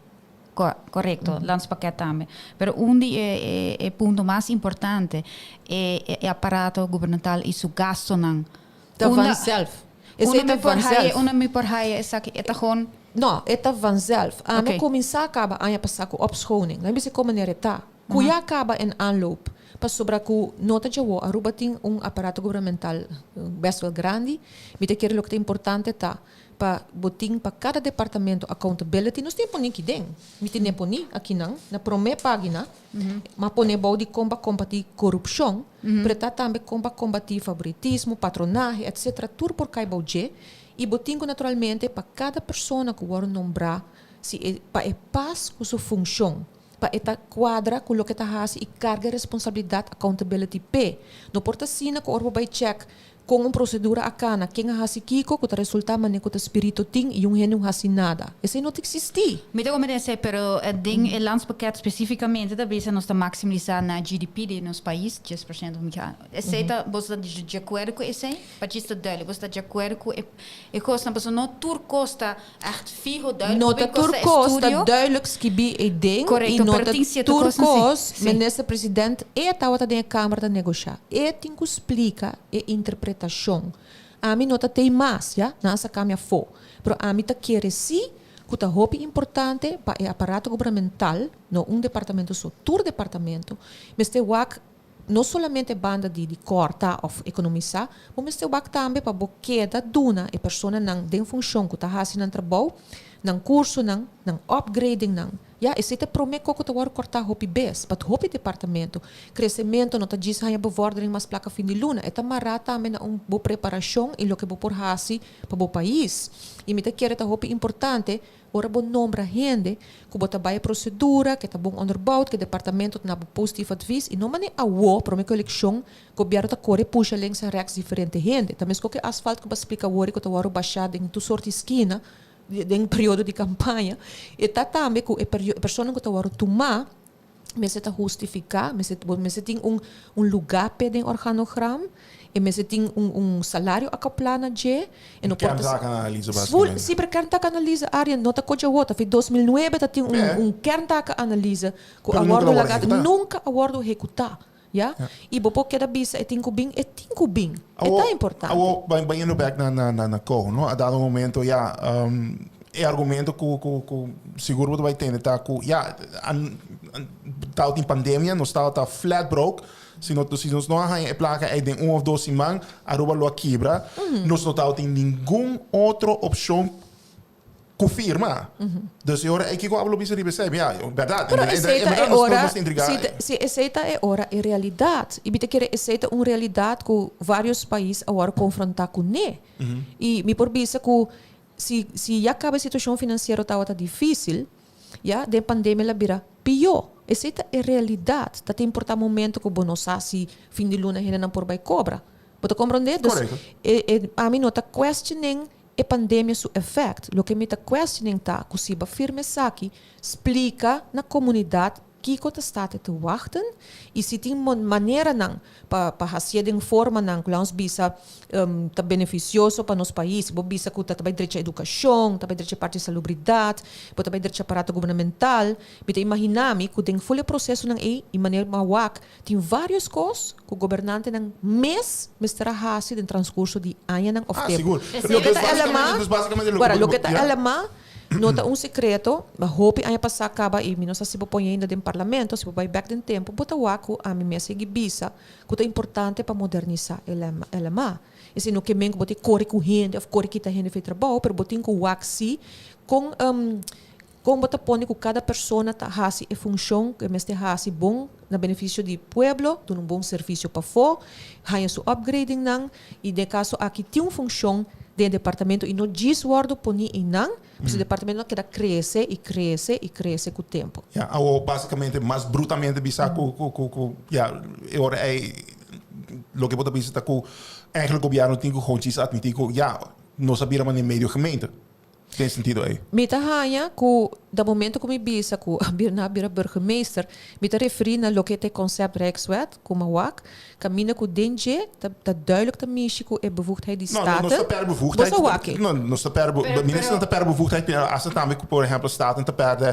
Korekto, landspakket tambe. Pero un di e e punto mas importante e e aparato gubernamental i su gastonan. Ta vanzelf. Esei ta vanzelf. Unda mi por haya esaki? E ta gewoon. No, e ta vanzelf. Ami a kuminsá kaba aña pasá ku opschoning. Nan bisa kon manera e ta. Ku ya kaba en aanloop. Pasobra ku no ta djawo Aruba tin un aparato gubernamental best wel grandi. Mi ta kere loke ta importante ta Pa bo tin pa kada departamento accountability, nos tin e poni aki den. Mi tin e poni akinan, na prome pagina, m'a pone bou di kon pa kombatí korupshon, pero ta tambe kon pa kombatí favoritismo, patronahe, etcetera, tur por kai bou dje. I bo tin ku naturalmente pa kada persona ku wòrdu nombrá, si e pa e pas ku su funshon, pa e ta kuadra ku loke ta hasi i karga e responsabilidat, accountability, p'e. No por ta asina ku ora bo bai chèk Kon un prosedura a kana, ken a hasi kiko ku ta resultá manera ku ta spirito tin i un hende un hasi nada. Esei no ta eksistí. Mi ta komprende esei, pero den e landspakket spesífikamente ta bisa nos ta maksimalisá na GDP di nos pais, 10%. Mi ke esei ta, boso ta di akuerdo ku esei? Pa djis ta duidelijk, boso ta di akuerdo ku e kosnan? Pasobra no tur kos ta echt fiho duidelijk, No ta tur kos ta duidelijk skibí ei den i no ta tur kos minister president e tabata den e kamer ta negoshá. E tin ku splika e interpretashon. Ami no ta tei mas, ya, nan a saka mi afó. Pero ami ta kere sí ku ta hopi importante pa e aparato gubernamental, no un departamento so, tur departamento, mester wak no solamente banda di di kòrta òf ekonomisá, bo mester wak tambe pa bo keda duna e personanan den funshon ku ta hasi nan trabou, nan kursonan, nan upgradingnan. Ya, esei ta e promé kos ku ta wòrdu kòrtá hopi bes, pa hopi departamento. Kresementu no ta djis haña bevordering mas plaka fin di luna, e ta mará tambe na un bo preparashon i loke bo por hasi pa bo pais. I mi ta kere ta hopi importante ora bo nombra hende ku bo ta bai e prosedura, ke ta bon onderbouwd, ke departamento ta na bo positief advies i no manera awo, promé ku elekshon, gobièrnu ta kore pusha links en rèks diferente hende. Ta meskos ku e asfalt ku bo a splika awor i ku ta wòrdu bashá den tur sort di skina, Den periodo di campaña e ta tambe cu e personanan cu ta worde tuma mester ta hustifica, mester bo mester tin un un lugar p'e den organogram, e mester tin un un salario acopla na dje, e no por ta Kerntaakanalyse Full, basicamente. si, pero kerntaakanalyse Arjen no ta cochi awor, ta fi 2009 ta tin un un kerntaakanalyse cu Pero a nunca worde lo worde laga ehecuta. nunca a worde ehecuta. Ya? I bo por keda bisa e tin ku bin, e tin ku bin. E ta importante. Awor, bayendo bek na na na Ko, no? A dado momento ya, e argumento ku ku ku sigur bo ta bai tende ta ku ya, tabatin pandemia, nos tabata flat broke, si no si nos no a haña e plaka ei den un òf dos siman, Aruba lo a kibra, nos no tabatin ningun otro opshon. Ku firma. Dus e ora ei kiko abo lo bisa riba esei? Ya, bèrdat. Pero En esei ta bèrdat e nos ora, nos ta intrigá. si ta, si esei ta e ora e realidat. I mi ta kere esei ta un realidat ku vários pais a wòrdu konfrontá kuné. I mi por bisa ku si si ya kaba e situashon finansiero tabata difísil, ya, den pandemia el a bira pió. Esei ta e realidat. Ta tin por ta momento ku bo no sa si fin di luna hendenan por bai kobra. Bo ta komprondé? Dus Korekto. e e ami no ta questioning E pandemia su effect, loke mi ta questioning ta cu si ba firma esaki, splica na comunidad kico ta sta te wachten y si tin maneranan pa pa hacié den formanan cu lanos bisa ta beneficioso pa nos pais. Bo bisa cu ta ta bay drecha educacion, ta bay drecha parti di salubridad, bo ta bay drecha aparato gubernamental. Mi ta imagina mi cu den ful e procesonan ey y manera bo a wak Tin varios kos ku gobernantenan mes mester a hasi den transkurso di añanan òf Ah, tempu. sigur. Loke ta Básicamente, LMA, dus básicamente loke wara, bo- loke ta ja. LMA no ta un sekreto, ma hopi aña pasá kaba i mi no sa si bo pone ainda den parlamento, si bo bai bèk den tempu, bo ta wak ku ami mes sigui bisa ku ta importante pa modernisá e LMA. Esei no ke men ku bo tin kore ku hende òf kore kita hende for e trabou, pero bo tin ku wak si kon Kon bo ta pone ku kada persona ta hasi e funshon ku e mester hasi bon na benefisio di pueblo, duna un bon servisio pafó, haña su upgradingnan i den e kaso aki tin un funshon den e departamento i no djis wòrdu poní einan, pasobra e departamento a keda krese i krese i krese ku tempu. Ya, awor basikamente mas brutamente bisa ku ku ku ku ya e ora ei loke bo ta bisa ta ku eigenlijk gobièrnu tin ku gewoon djis atmití ku ya nos a bira manera medio gemeente. Den sentido ei. Mi ta haña ku na momento ku mi bisa ku a bira na bira burgemeester, mi ta referí na loke ta e concept Rijkswet ku mi a wak, kaminda ku den dje ta ta duidelijk ta mishi ku e bevoegdheid di No, no, nos ta Staten. pèrdè bevoegdheid. Bo sa wak e? No, nos ta pèrdè, Pero, minister pero ta pèrdè bevoegdheid, pero hasta tambe ku por ehèmpel Staten ta pèrdè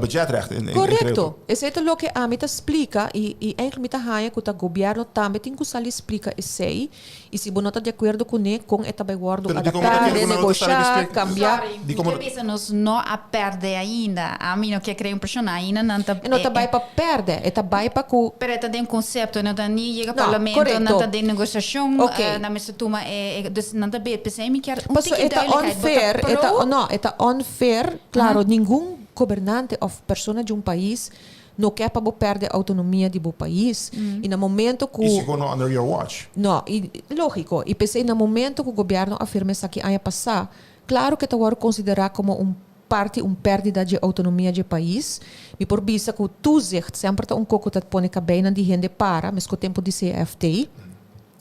budgetrecht in, in, in Korekto. Esei ta loke ami ta splika i i eigenlijk mi ta haña ku ta gobièrnu tambe tin ku sali splika esei. I si bo no ta di akuerdo kuné, kon e ta bai wòrdu Pero di komo ta adaptá, kere ku nan no ta sali renegoshá, besprek? kambiá? Sorry, Di mi komo ke bisa nos no a pèrdè ainda. Ami no ke krea un preshon ainda, nan ta E no ta bai pa pèrdè, e ta bai pa ku. Pero e ta den konsepto, e no ta ni yega No, parlamento, nan korekto. ta den negosiashon, Ok. nan mester tuma e, dus nan ta be, p'esei mi kier un Paso tiki e ta duidelijkheid. Bo ta unfair, e ta, pro? no, e ta unfair, klaro, ningun gobernante òf persona di un pais No ke pa bo perde autonomia di bo pais. I na momento ku. I sigur no under your watch. No, i lógiko. I p'esei na momento ku gobièrnu a firma esaki aña pasá, klaro ku e ta wòrdu konsiderá komo un parti, un pèrdida dje outonomia dje pais. Mi por bisa ku toezicht semper ta un kos ku ta pone kabeinan di hende para, meskos tempu di CFT.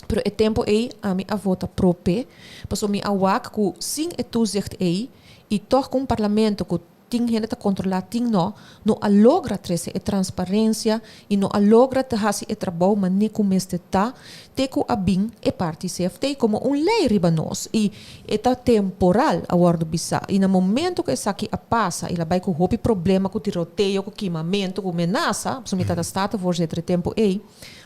Pero e tempu ei ami a vota pro p'e, pasobra mi a wak ku sin e toezicht ei i tòg ku un parlamento ku Tin hende ta kontrolá, tin no. No a logra trese e transparensia i no a logra ta hasi e trabou manera ku mester ta te ku a bin e parti CFT komo un lei riba nos i e ta temporal, a wòrdu bisá. I na momento ku esaki a pasa i la bai ku hopi problema ku tiroteo, ku kimamentu, ku menasa, pasobra mi tata Statenvoorzitter e tempu ei,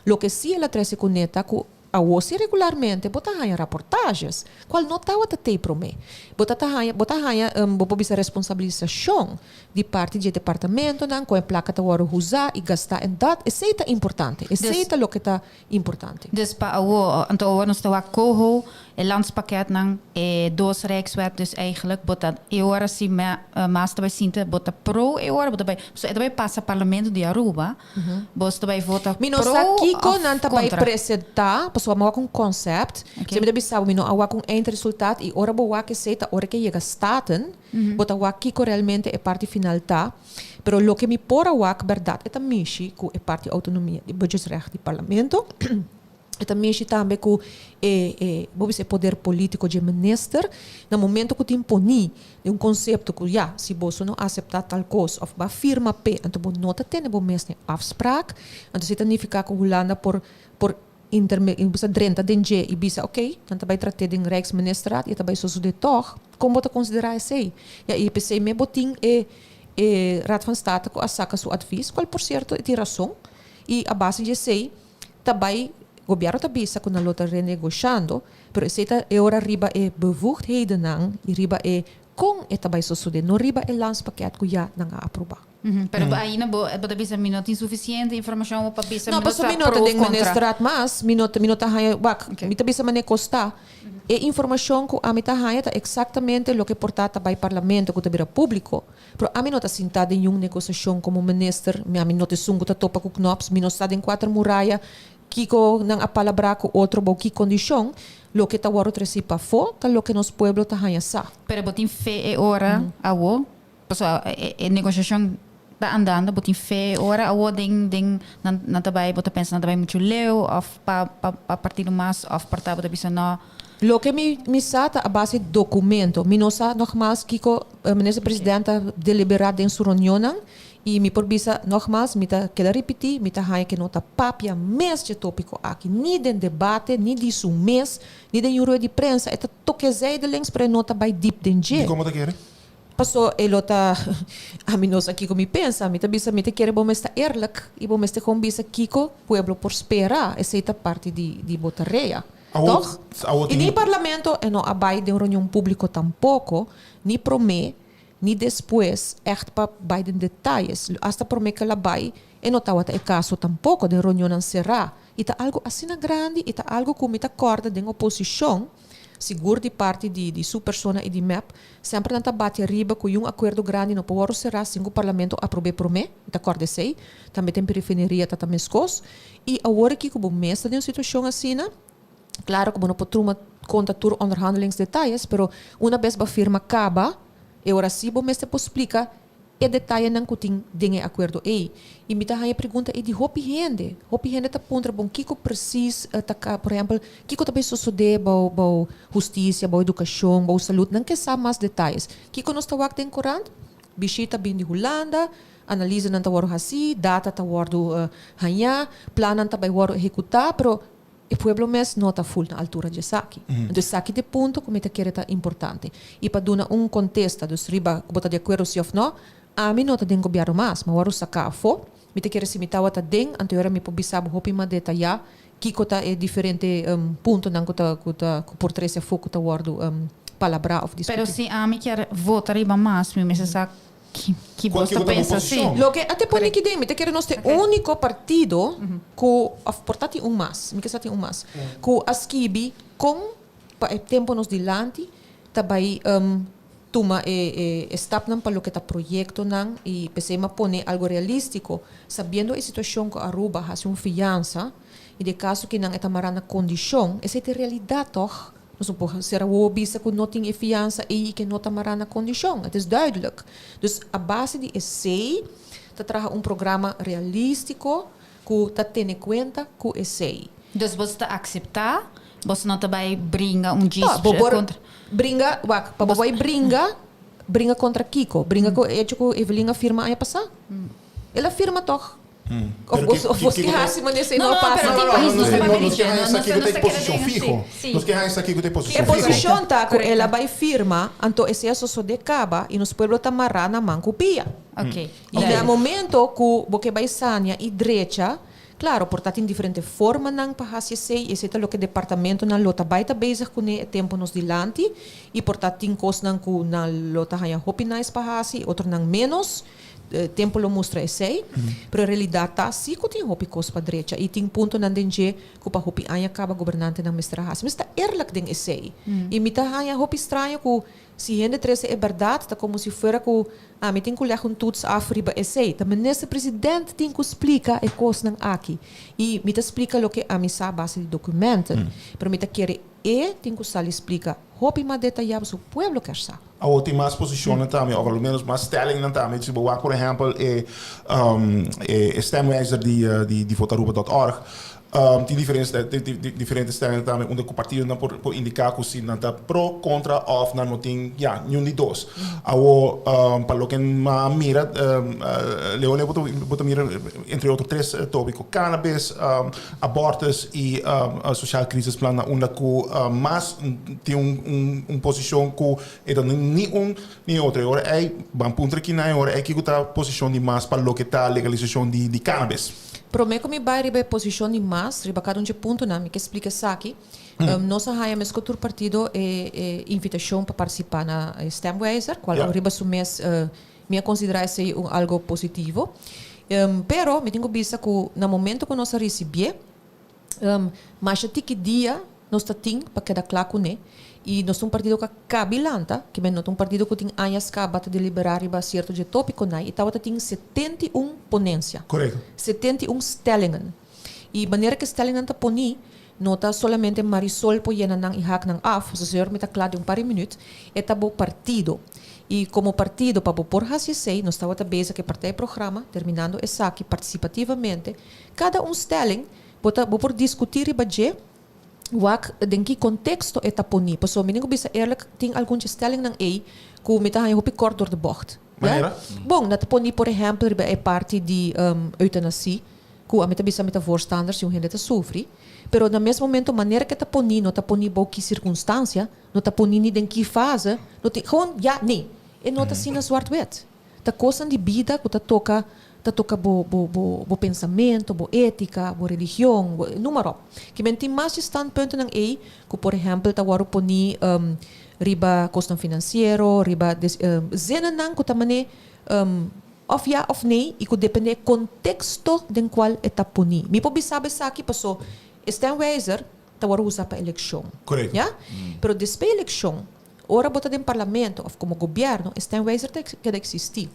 loke si el a trese kuné ta ku Awor si regularmente bo ta haña raportajes, cual no tawata tei prome. Bo ta ta haña, bo ta haña, bo por bisa responsabilisacion di parti di e departamentonan con e placa ta worde usa y gasta en dat esey ta importante, esey ta loke ta importante. Dus pa awor, anto awor nos ta wak coho e landspakketnan, e dos rijkswet dus eigenlijk, bo ta e ora si mas ta bay sinta bo ta pro e ora bo ta bay, pasobra e ta bay pasa parlamento di Aruba. Bos ta bai vota Mi no pro sa kiko of nan ta bai kontra? presentá, pasobra mi a wak un concept. Ok. Si mi ta bisa bo mi no a wak un eindresultaat i ora bo wak esei ta ora ke yega Staten, bo ta wak kiko realmente e parti final ta. Pero loke mi por a wak bèrdat e ta mishi ku e parti outonomia di budgetsrecht di parlamento. E ta mishi tambe ku e e bo bisa e poder politico dje minister na momento ku tin poni den un konsepto ku ya si boso no asepta tal kos òf ba firma p'e anto bo no ta tene bo mes den afspraak anto si ta nifiká ku Hulanda por por interme bisa drenta den dje i bisa oke nan ta bai trat'é den Rijksministerraad i e ta bai sosodé tòg kon bo ta konsiderá esei ya i p'esei me bo tin e e Raad van State ku a saka su advis kual por sierto e tin rason i a base di esei Ta bai, Gobierno ta bisa cu nan lo ta renegoshando, pero esey ta e ora riba e bevoegdhedennan y riba e Kon e ta bai sosodé? No riba e landspakket ku ya nan a aprobá. Pero ainda bo bo ta bisa mi no tin sufisiente informashon pa bisa No, mi no pasobra sa mi no ta pro of den kontra. ministerat mas, mi no mi no ta haña, wak, mi ta bisa manera kos ta. E informashon ku ami ta haña ta eksaktamente loke por ta ta bai parlamento ku ta bira públiko. Pero ami no ta sintá den niun negosiashon komo minister, mi ami no ta esun ku ta topa ku Knops, mi no sa den kuater muraya Kiko nan a palabrá ku otro bou ki kondishon? Loke ta wòrdu tresí pafó ta loke nos pueblo ta haña sa. Pero bo tin fe e ora awo? Pasobra e negoshashon ta andando, bo tin fe e ora awo den den nan nan ta bai bo ta pensa nan ta bai muchu leu òf pa pa pa partido mas òf por ta bo ta bisa nò? Loke mi mi sa ta a base di dokumento. Mi no sa nogmaals kiko Minister President ta deliberá den su reunionnan. I mi por bisa nogmaals, mi ta keda ripití, mi ta haña ke no ta papia mes dje tópiko aki, ni den debate, ni di su mes, ni den un rueda di prensa. E ta toke zijdelings, pero e no ta bai dip den dje. Dikon bo ta kere? Paso e lo ta, ami no sa kiko mi pensa, mi ta bisa mi ta kere bo mes ta eerlijk i bo mester kon bisa kiko pueblo por spera, esei ta parti di di bo tarea, Awor, tòg? awor I tin. ni parlamento e no a bai den reunion públiko tampoko, ni promé. Ni despues, ègt pa bai den detayes. Asta promé ku el a bai, e no tabata e kaso tampoko den reunionnan será. I ta algu asina grandi i ta algu ku mi ta kòrda den oposishon, sigur di parti di di su persona i di mep, semper nan ta bati ariba ku yun akuerdo grandi no por wòrdu será sin ku parlamento aprob'é promé. Mi ta kòrda esei. Tambe den periferia ta ta meskos. I awor aki ku bo mes ta den un situashon asina, Claro cu bo no por truma conta tur onderhandelingsdetalles, pero una bes bo a firma caba, e ora si bo mester por splica e detayenan cu tin den e acuerdo ey. Y mi ta haña pregunta ey di hopi hende. Hopi hende ta puntra, bon, kico precies ta ca, por ehempel, kico ta bay sosode bou bou husticia, bou educacion, bou salud? Nan ke sa mas detalles. Kico nos ta wak den corant? Bishita bin di Hulanda, analisenan ta wordo haci, data ta wordo haña, plannan ta bay wordo ehecuta, pero E pueblo mes no ta ful na altura di esaki. Entonces esaki ta e punto ku mi ta kere ta importante. I pa duna un kontesta, dus riba ku bo ta di akuerdo si òf no, ami no ta den gobièrnu mas, mi a wòrdu saká afó. Mi ta kere si mi tabata den, anto e ora mi por bisa bo hopi mas detayá kiko ta e diferente puntonan ku ta ku ta ku por trese afó ku ta wòrdu palabrá òf Pero diskutí. si ami kier vota riba mas, mi mester sa Ki Cual bos ta kico ta bo pensa si? posicion? Loke a te pone ki den, mi ta kere nos ta e unico partido cu, of por ta tin un mas, mi ke sa tin un mas, cu a skibi con pa e tempo nos dilanti ta bay tuma e e stapnan pa loke ta proyectonan y p'esey m'a pone algo realistico, sabiendo e situacion cu Aruba haci un fiansa y den caso ki nan e ta mara na condicion, esey ta e realidad toch? Nos no por sera wowo bisa ku no tin e fiansa ei i ke no ta mará na kondishon. Het is duidelijk. Dus a base di esei ta traha un programa realístiko ku ta tene kuenta ku esei. Dus boso ta akseptá? Boso no ta bai bringa un djis No, bo por kontra. bringa, wak, pa bo bai bringa, bringa kontra kiko? Bringa ku e echo ku Evelyn a firma aña pasá? El a firma tòg. Of Pero bos, ki- of ki- bos kiko ke ta- hasi manera esei No, no a no, pasa. pero No, tin no, pais no, nos nos ta no, papia nos di ke dje, haña no, esaki nos ku ta ta e posishon kere den fiho. así. Nos ke haña esaki ku ta e E posishon fiho. posishon ta ku el a Correcto. bai firma, anto esei a sosodé kaba i nos pueblo ta mará na man ku pia. Ok. I na momento ku bo ke bai sania i drecha, klaro, por ta tin diferente formanan pa hasi esei, esei ta loke departamentonan lo ta bai ta bezig kuné e tempu nos dilanti, i por ta tin kosnan ku nan lo ta haña hopi nice pa hasi, otronan ménos. Tempo lo mustra esei, pero e realidad ta si cu tin hopi cos pa drecha y tin puntonan den dje cu pa hopi aña caba gobernantenan mester a haci. Mi sta eerlijk den esei. Y mi ta haña hopi straño cu si hende trece e berdad ta como si fuera cu ami tin cu leg un toets af riba esei. Ta minister president tin cu splica e cosnan aki. Y mi ta splica loke ami sa a base di documenten. Pero mi ta kere e tin cu sali splica hopi mas detaya pasobra pueblo kier sa. Awor tin mas posicionnan tambe, of a lo menos mas stellingnan tambe. Si bo wak por ehempel e e stemwijzer di di di votaruba dot org, tin diferente diferente stellingnan tambe unda ku partidonan por por indiká ku si nan ta pro, kontra òf nan no tin ya niun di dos. Awor pa loke mi a mira Leonie bo ta bo ta mira entre otro tres tópiko, cannabis, abortus i sociaal crisisplan na unda ku mas tin un un posishon ku e ta ni un ni otro. E ora ei ban puntra kinan e ora ei kiko ta posishon di mas pa loke ta legalisashon di di cannabis. Prome ku mi bai riba e posishon di mas. mas riba kada un dje puntonan. Mi ke splika esaki. Nos a haya meskos tur partido e e invitashon pa partisipá na e stemwijzer, kual riba su mes mi a konsiderá esei un algo positivo. Pero mi tin ku bisa ku na momento ku nos a risibié, Masha tiki dia nos ta tin pa keda kla kuné i nos ta un partido ku a kabi lanta, ke men no ta un partido ku tin añas kaba ta deliberá riba sierto dje tópikonan i tabata tin 71 ponensia, 71 stellingen. I manera ku e stellingnan ta poní no ta solamente Marisol por yena nan i hak nan af, pasobra señor mi ta kla den un par di minüt, e ta bo partido. I komo partido pa bo por hasi esei nos tabata bezig ku e partijprogramma, terminando esaki partisipativamente. Kada un stelling bo ta bo por diskutí riba dje wak den ki konteksto e ta poní. Pasobra mi tin ku bisa eerlijk tin algun dje stellingnan ei ku mi ta haña hopi kort door de bocht. Ya? Manera? Bon, nan ta poní por ehèmpel riba e parti di eutanasie ku ami ta bisa mi ta voorstander si un hende ta sufri. Pero na mes momento manera ku e ta poní no ta poní bou ki sirkunstansia, no ta poní ni den ki fase, no tin gewoon ya nee. E no ta asina zwart-wit. Ta kosnan di bida ku ta toka ta toka bo bo bo bo pensamentu, bo étika, bo religion, bo noem maar op. Ke men tin mas di standpuntennan ei ku por ehèmpel ta wòrdu poní riba kosnan finansiero, riba des zinnennan ku ta man'é òf ya òf nee i ku dependé e konteksto den kual e ta poní. Mi por bisa bo esaki paso e stemwijzer ta wòrdu usa pa elekshon. Korekto. Ya? Pero despues elekshon Ora bo ta den parlamento of como gobierno e stemwijzer ta keda existi.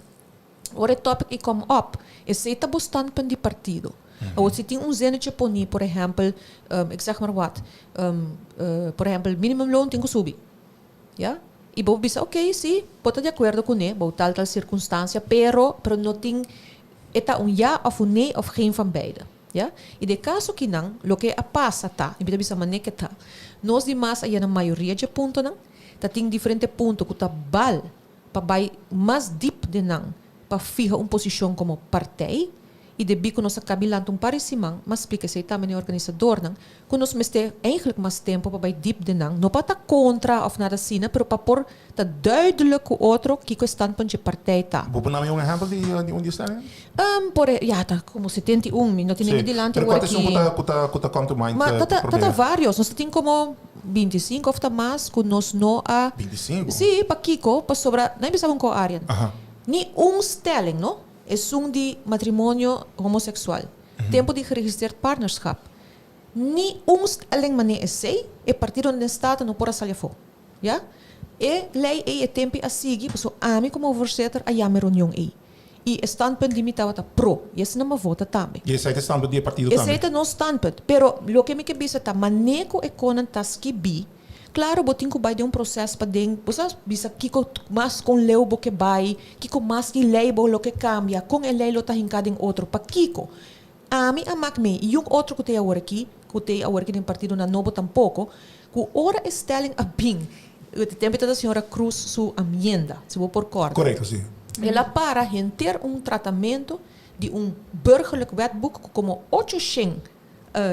Ora e topic ei come up, esey ta bo standpunt di partido. Awor si tin un zinnetje poni, por ehempel, ik zeg maar wat, por ehempel minimumloon tin cu subi. Ya? Y bo bisa ok, si, bo ta di acuerdo cune, bou tal tal circunstancia, pero, pero no tin, e ta un ja of un nee of geen van beide. Ya? I den kaso kinan, loke a pasa ta, i mi ta bisa manera ke ta, nos di mas a yena mayoria dje puntonan, ta tin diferente punto ku ta bal pa bai mas dip den nan pa fiha un posishon komo partij, i debí ku nos a kabi lanta un par di siman, m'a splika esei tambe na e organisadornan, ku nos mester eigenlijk mas tempu pa bai dip den nan, no pa ta kontra òf nada asina, pero pa por ta duidelijk ku otro kiko e standpunt dje partij ta. Bo por na mi un ehèmpel di un di esnan? Por e, ya ta como 71, mi no tene mi dilanti Pero awor cuanto esun aki. cu ta, cu ta, cu ta come to mind Ma ta ta, por ta ta primero? varios, nos ta tin como 25 of ta mas cu nos no a. 25? Si, pakico? Pasobra, nan bisa bo un co Arjen, Aha. ni un stelling, no, esun di matrimonio homosexual, tempo di geregistreerd partnerschap, ni un stelling manera esey, e partidonan den Staten no por a sali afo. Ya? E ley ey e tempi a sigui, pasobra ami como voorzitter a yama e reunion ey. I e standpunt di mi tabata pro. I esei nan a vota tambe. I esei ta e standpunt di e partido tambe? Esei ta nos standpunt. Pero loke mi ke bisa ta mane ku e konan ta skibí, klaro bo tin ku bai den un proses pa den bo sa bisa kiko mas kon leu bo ke bai, kiko mas ki lei bo lo ke kambia, kon e lei lo ta hinká den otro, pakiko. Ami a mak mee i un otro ku t'ei aworakí, ku t'ei aworakí den partidonan nobo tampoko, ku ora e stelling a bin, e tempu ta señora Croes su amienda, si bo por kòrda. Korekto, si. El a para henter un tratamento di un burgerlijk wetboek ku komo 800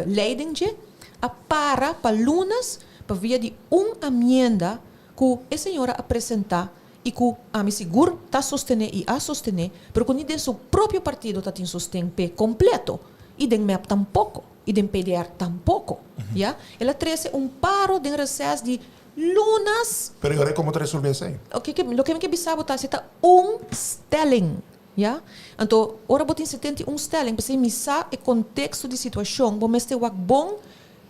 lei den dje, a para pa lunas pa via di un amienda ku e señora a presentá i ku ami sigur ta sostené i a sostené, pero ku ni den su propio partido ta tin sosten p'e kompleto, i den mep tampoko, i den PDR tampoko, ya. El a trese un paro den reses di lunas. Pero e ora komo ta resolvé esei? Oke, ke loke mi ke bisa bo ta si ta un stelling, ya. Anto ora bo tin 71 stelling, p'esei mi sa e konteksto di situashon, bo mester wak bon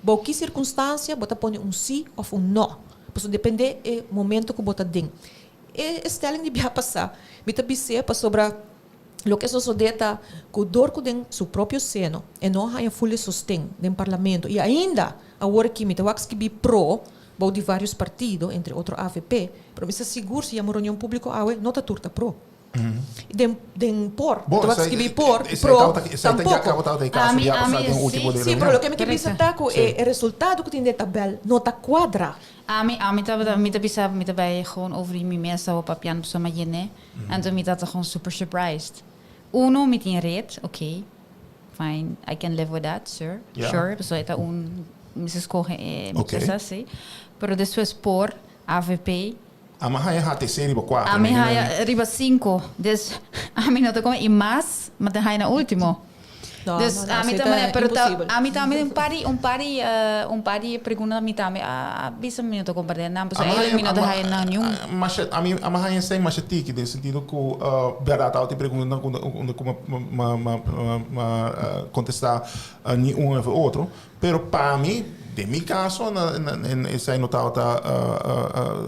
Bou ki sirkunstansia bo ta pone un sí òf un nò? Pasobra dependé e momento ku bo ta den. E stelling di bia pasá mi ta bis'é pasobra loke a sosodé ta ku dor ku den su propio seno e no a haña ful e sosten den parlamento i ainda awor aki mi ta wak skibí pro bou di vários partido entre otro avp pero mi sa sigur si yama reunion públiko awe no ta tur ta pro. Den den por, Bo, ta wak esei, skibi por, esei pro, tabata, esei ta ya tampoco. caba tabata e caso Ami, ya ami, pasá den último sí. de Sí, pero reunion. loke mi ke bisa Correcto. ta ku Sí. e e resultado ku tin den e tabel no ta kuadra. Ami, ami tabata, mi ta bisa, mi ta bai gewoon over di mi mesa o papiando pasobra mi a yene. Anto mi tata gewoon super surprised. Uno, mi tin red, oké, fine, I can live with that, sure, Ja. sure, pasobra e ta un, mi sa scoge e, mi Oké. sa si. Pero despues por, avp, Ami a haya HTC riba kuater. Ami haya riba sinku. Dus ami no ta come i mas, ma ta haya na ultimo. No, Dus no, no, ami esey ta tambe, pero ta, imposibel. ami tambe un par di pregunta mi tambe a bisa mi no ta comprende nan, pasobra eigenlijk mi no ta haya nan niun. Masha, ami a haya esey masha tiki den sentido cu berdad tabatin preguntanan cu unda cu ma ma ma contesta ni un of e otro, pero pa mi, den mi caso, esey no tabata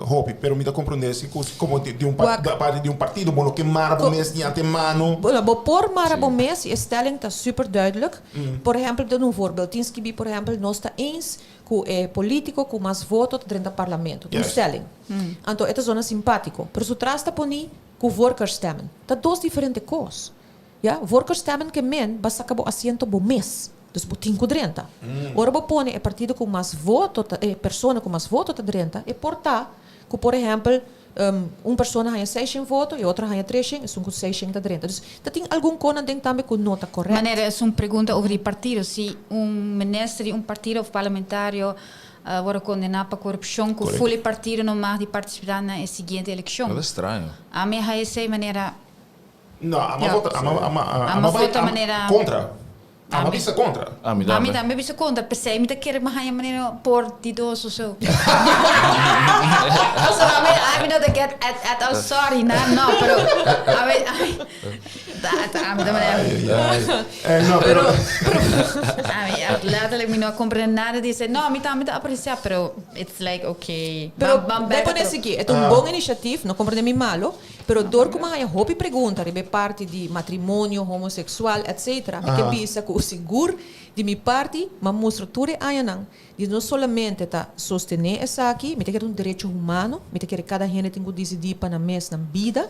hopi, pero mi ta comprende si cu como di un parti di un partido bo no ke mara bo mes di antemano. Bueno, bo por mara bo mes si e stelling ta super duidelijk. Por ehempel, mi ta duna un voorbeeld. Tin skibi, por ehempel, nos ta eens cu e politico cu mas voto ta drenta parlamento. Ta un stelling. Anto e ta zona simpatico. Pero su tras ta poni cu voorkeurstemmen. Ta dos diferente cos. Ya, voorkeurstemmen ke men ba saca bo asiento bo mes. Dus bo tin cu drenta. Ora bo pone e partido cu mas voto ta, e persona cu mas voto ta drenta, e por ta cu por ehempel un persona haña seishen voto y otro haña treshen, esun cu seishen ta drenta. Dus ta tin algun conan den tambe cu no ta correcto. Manera es un pregunta over di partido. Si un minister di un partido of parlamentario worde condena pa corupcion cu ful e partido no mag di participa na e siguiente eleccion. Dat ta straño. Ami a haña esey manera. No, ami a vota, ami a bai contra. Ami a bisa contra. Ami tambe. Ami tambe a bisa contra. P'esei mi ta kere mi haña manera por di dos of so. Pasobra ami, ami no ta get at, at all sorry, na, no, pero ami, ami, ta, ami ta manera. Ay, ay, ay. Eh, no, pero. Ami, letterlijk mi no a comprende nada di esei. No, ami tambe ta aprecia, pero it's like, okay. Pero, Ban, ban bai bek pone otro. esaki, e ta un bon initiatief, no comprende mi malo. Pero dor ku mi a haña hopi pregunta riba e parti di matrimonio homoseksual etc. Mi ke bisa ku sigur di mi parti m'a mustra tur e añanan di no solamente ta sostené esaki, mi ta kere un derecho humano, mi ta kere kada hende tin ku disidí pa nan mes nan bida.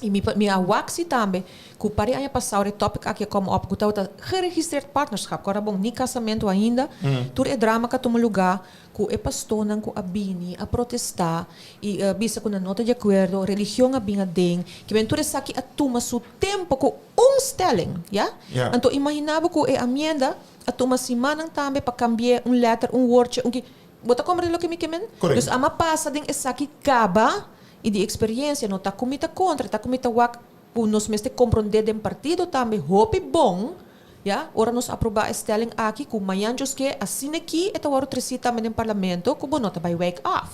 I mi mi a wak si tambe ku par di aña pasao e topic aki a come up ku tabata geregistreerd partnerschap, ku ora bon ni kasamentu ainda, tur e drama ku a tuma lugá ku e pastornan ku a bini a protestá i a bisa ku nan no ta di akuerdo, religion a bin aden, ki men tur esaki a tuma su tempo ku un stelling, ya? Anto imaginá bo ku e amienda a tuma simannan tambe pa kambi'é un letter, un woordje, un ki. Bo ta komprende loke mi ke men? Dus ama pasa den esaki kaba i di eksperiencia no ta ku mi ta kontra, ta ku mi ta wak ku nos mester komprondé den partido tambe hopi bon. Ya, ora nos aprobá e stelling aki ku mañan djos ke asina ki e ta wòrdu tresí tambe den parlamento ku bo no ta bai wijk af.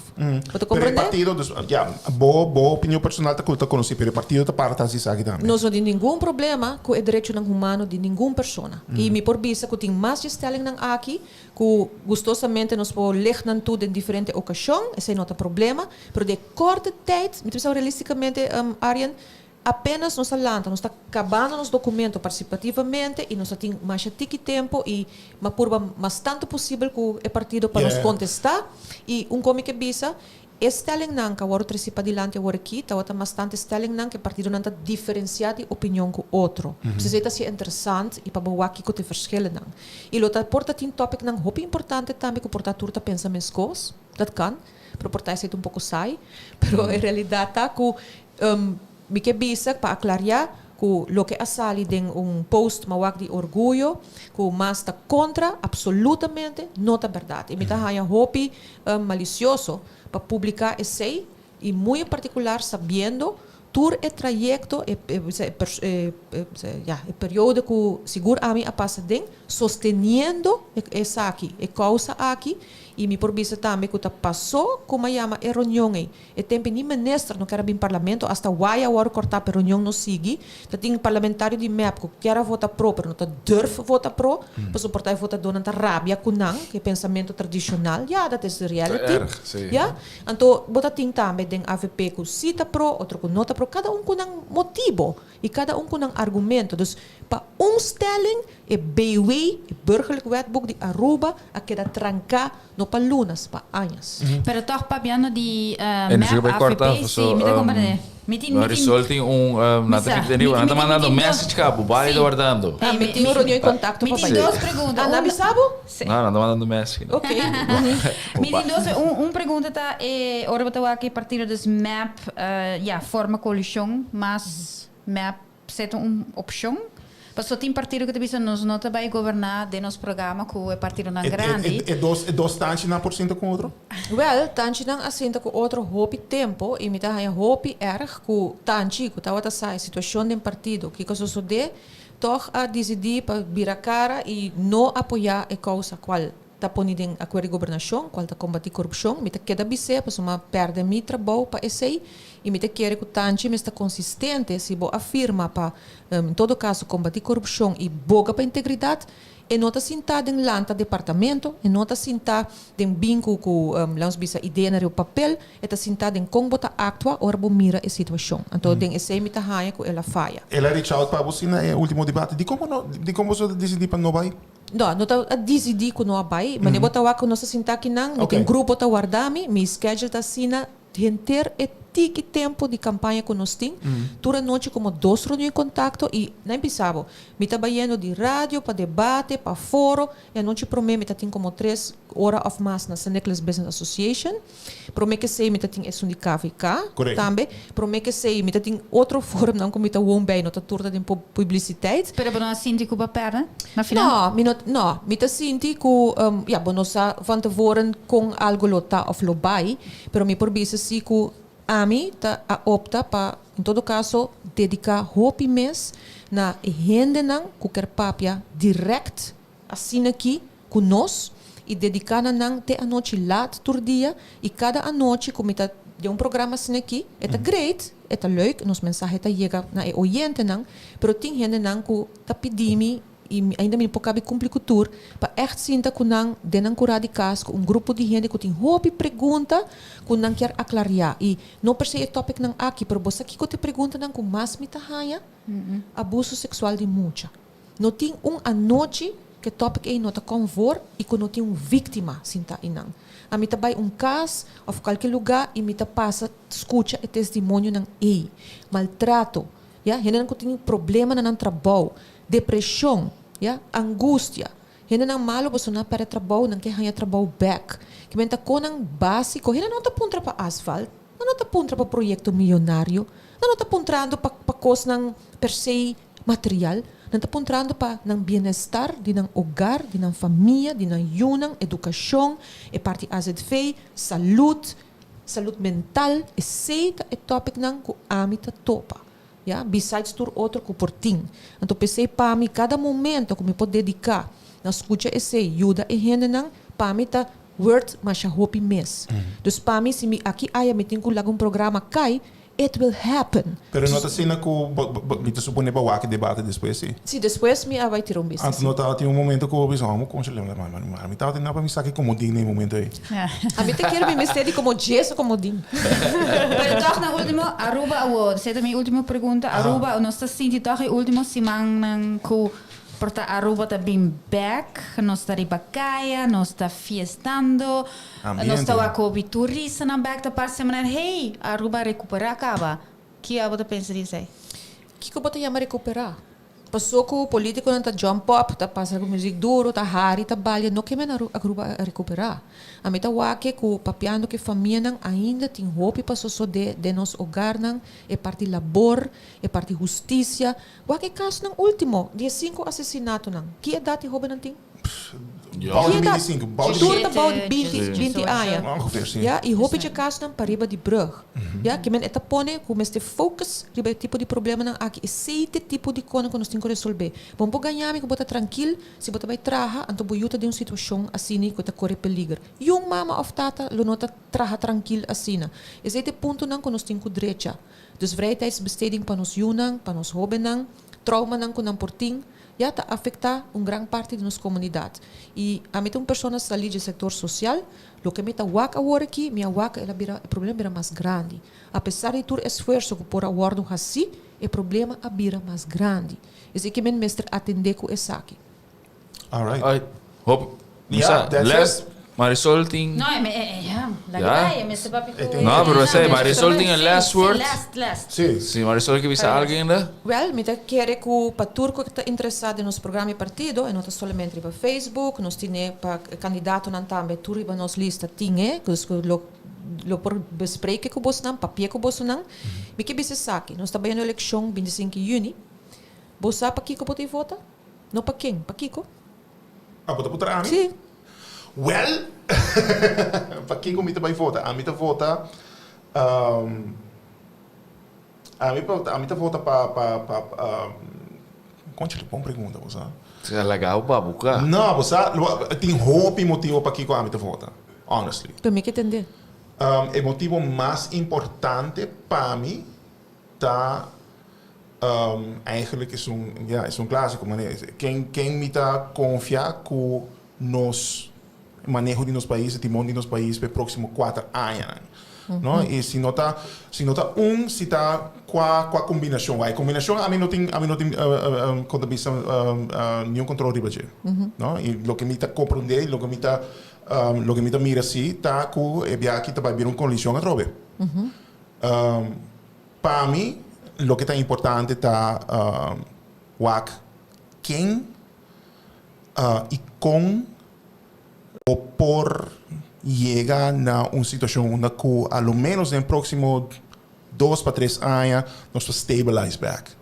Bo ta Pero e komprendé? partido, dus, ya, bo, bo opinion personal ta ku ta konosí, pero e partido ta para ta hasi esaki tambe. Nos no tin ningun problema ku e derechonan humano di ningun persona. I mi por bisa ku tin mas dje stellingnan aki ku gustosamente nos por leg nan tur den diferente okashon, esei no ta problema, pero den e korte tijd, mi ta bisa realisticamente, Arjen, Apenas nos a lanta, nos ta kabando nos documento participativamente y nos a tin masha tiki tempo y m'a purba mas tanto posibel cu e partido pa nos contesta y un con mi ke bisa, e stellingnan cu a worde treci padilanti awor aki tawata mas tanto e stellingnan cu e partidonan ta diferencia di opinion cu otro. Pues esey ta haci interesant y pa bo wak kico ta e verschillennan. Y lo ta por ta tin topicnan hopi importante tambe cu por ta tur ta pensa mescos, dat kan, pero por ta esey ta un poco saai, pero e realidad ta cu Mi ke bisa pa aklariá ku loke a sali den un post mawak di orguyo ku mas ta kontra absolutamente no ta bèrdat. I mi ta haña hopi malisioso pa publiká esei i muy en partikular sabiendo tur e trayekto e ya e periodo ku sigur ami a pasa den sosteniendo esaki e kousa aki i mi por bisa tambe ku ta pasó ku mi a yama e reunion ei. E tempe ni minister no kier a bin parlamento, hasta waya a wòrdu kòrtá pero reunion no sigui. Ta tin parlamentario di mep ku kier a vota pro pero no ta durf vota pro, pasobra por ta e votadónan ta rabia ku nan, ku e pensamentu tradishonal. Ya, dat is de reality. Ta erg, si. Ya. Anto bo ta tin tambe den avp ku si ta pro, otro ku no ta pro, kada un ku nan motibo i kada un ku nan argumento. Dus pa un stelling e BW, e Burgerlijk Wetboek di Aruba, a keda tranká. No pa lunas, pa añas. Pero toch papiando di En MEP, mi bai AVP, korta, si, so, mi ta comprende. Mi tin, mi tin. Marisol tin un, nan ta Misa, fiti riba, mi nan ta tin, mi mandando tin dos. message ka, bo bai Si. ta wardando. Ah, mi tin un reunion di contacto Mi pa tin bai. dos pregunta. Ah, nan Un, bisa bo? si. No, nan ta mandando message. Ok. Mi tin dos, un pregunta ta, e ora bo ta wak e partido dus MEP, ya, forma coalicion, mas MEP Esei ta un opshon. Pasobra tin partido ku ta bisa nos no ta bai goberná den nos programa ku e partidonan grandi. E dos e dos tanchinan por sinta ku otro? Wèl, tanchinan a sinta ku otro hopi tempu i mi ta haña hopi erg ku tanchi ku tabata sa e situashon den partido kiko sosodé. Toch a disidí pa bira kara i no apoyá e kousa kual ta poni den akuerdo di gobernashon, kual ta kombatí korupshon. Mi ta keda bis'é pasobra mi a pèrdè mi trabou pa esei i mi ta kere ku tanchi mester ta konsistente si bo a firma pa en todo kaso kombatí korupshon i boga pa integridat. E no ta sintá den lanta departamento, e no ta sintá den bin ku ku lanos bisa ideanan riba papel, e ta sintá den kon bo ta aktua ora bo mira e situashon. Anto den esei mi ta haña ku el a faya. El a reach out pa bo si na e ultimo debate. Dikon bo no, dikon boso ta disidí pa no bai? No, no ta a disidí ku no a bai. Manera bo ta wak ku nos ta sintá akinan, mi tin grupo ta warda mi, mi schedule ta asina Henter e tiki tempo di campaña cu nos tin, tur anochi como dos reunion y contacto y na bisa bo, mi ta bayendo di radio pa debate, pa foro, e anochi prome mi ta tin como tres ora of mas na San Nicolas Business Association, prome ke esey mi ta tin esun di KVK tambe, prome ke esey mi ta tin otro forumnan cu mi ta woon bij, no ta tur ta den publiciteit. Pero bo no a sinti cu bo a perde na final? No, mi no, no, mi ta sinti cu, ya, bo no sa van tevoren con algo lo ta of lo bay, Pero mi por bisa si ku ami ta a opta pa en todo kaso dediká hopi mes na e hendenan ku ker papia dirèkt asina aki ku nos i dediká na nan te anochi lat tur dia i kada anochi ku mi ta den un programa asina aki e ta great, e ta leuk, nos mensahe ta yega na e oyentenan pero tin hendenan ku ta pidi mi I mi ainda mi por kabi kumpli ku tur pa ègt sinta ku nan den nan kurá di kas ku un grupo di hende ku tin hopi pregunta ku nan kier aklariá. I no per se e tòpiknan aki, pero bo sa kiko ta e preguntanan ku mas mi ta haña? Abuso seksual di mucha. No tin un anochi ku e tòpik ei no ta kòm voor i ku no tin un víktima sintá einan. Ami ta bai un kas òf kualke lugá i mi ta pasa skucha e testimonionan ei. Maltrato, ya, hendenan ku tin problema na nan trabou, Depresion, ya, angustia. Hendenan malo pasobra nan a perde trabou, nan ke haña trabou bek. Ke men ta konan básiko. Hende no ta puntra pa asfalt, nan no ta puntra pa proyekto miyonario, nan no ta puntrando pa pa kosnan per se material, nan ta puntrando pa nan bienestar di nan hogar, di nan famia, di nan yunan, edukashon, e parti azv, salud, salud mental. Esei ta e topicnan ku ami ta topa. Ya, besides tur otro ku por tin. Anto p'esei pa mi kada momento ku mi por dediká na skucha esei, yuda e hendenan, pa mi ta worth masha hopi mes. Dus pa mi si mi aki aya mi tin ku laga un programa kai, it will happen. Pero no ta asina ku bo, bo, mi ta supone bo a wak e debate despues, si? Si, despues mi a bai tira un bista, Anto si. no tabatin un momento ku bo bisa, oh, mi koncha lembra, ma, ma, mi tabatin na pa mi saki komodin na e momento ei. Ami ta kier mi mester di como djes o comodin. Pero toch na ultimo, Aruba awor, esei ta mi ultimo pregunta, Aruba nos ta sinti toch e ultimo simannan cu por ta Aruba ta bin bek, nos ta riba caya, nos ta fiestando, nos ta wak hopi turistanan bek ta parse manera hey, Aruba a recupera caba. Ki abo ta pensa di esei? Kico bo ta yama recupera? Paso ku politikonan ta jump up, ta pasa ku muzik duro, ta hari, ta balia, no ke men Aruba a rekuperá. Ami ta wak ku papiando ku e famianan ainda tin hopi pa sosodé den nos hogarnan, e parti labor, e parti hustisia. Wak e kasonan último di e sinku asesinatonan, ki edat e hóbennan tin? Bou di 25, bou di Tur ta bou di 20, 20 aña. Ongeveer, si. Ya, y hopi dje casonan pariba di brug. Ya, ke men e ta pone cu mester focus riba e tipo di problemanan aki. Esey ta e tipo di conan cu nos tin cu resolve. Bo no por gaña mi cu bo ta trankil si bo ta bay traha, anto bo yu ta den un situacion asina cu e ta core peliger. Yun mama of tata lo no ta traha trankil asina. Esey ta e puntonan cu nos tin cu drecha. Dus vrijtijdsbesteding pa nos yunan, pa nos hobennan, traumanan cu nan por tin, ya ta afecta un gran parti di nos comunidad. Y ami ta un persona sali dje sector social, loke mi ta wak awor aki, mi a wak el a bira, e problema a bira mas grandi. A pesar di tur esfuerso cu por a wordo haci, e problema a bira mas grandi. Esey ke men mester atende cu esaki. Alright. Ay, hop. Ja, Sa, that's les, it. Marisol tin. No, e me, e, e, ja, laga Ja. bai, e mester papia E ku. tin- No, pero esei, Marisol tin een last Sí, word. last, last. Sí. Si Marisol ke bisa algo ainda. Wel, mi ta kere ku pa tur ku ta interesá den nos programa i partido, e no ta solamente riba Facebook, nos tine pa kandidatonan tambe tur riba nos lista tin e, dus ku lo lo por bespreke ku bosnan, papia ku bosonan. Mi ke bisa esaki, nos ta bai un elekshon 25 yüni, bo sa pakiko bo ta vota? No pa ken, pakiko? Ah, bo ta puntra ami? Sí. Wel, pakiko mi ta bai vota? Ami ta vota, ami pa, ami ta vota pa, pa, pa, Conchale, bon pregunta, bo sa. Sa laga bo babuca. No, bo sa, tin hopi motibo pakico ami ta vota, honestly. Pero mi ke tende. E motibo mas importante pa mi ta eigenlijk esun, ya, esun clasico, mane, ken, ken mi ta confia cu nos maneho di nos pais, e timon di nos pais pa e proximo cuater añanan, no? Y si no ta, si no ta un, si ta cua, cua combinacion. Wak, e combinacion ami no tin, ami no tin con ta bisa niun control riba dje, no? Y loke mi ta comprende y loke mi ta, loke mi ta mira si ta cu e biaha aki ta bay bira un coalicion atrobe. Pa mi, loke ta importante ta wak ken i kon bo por yega na un situashon unda ku a lo ménos den próksimo dos pa tres aña nos ta stabilize bèk.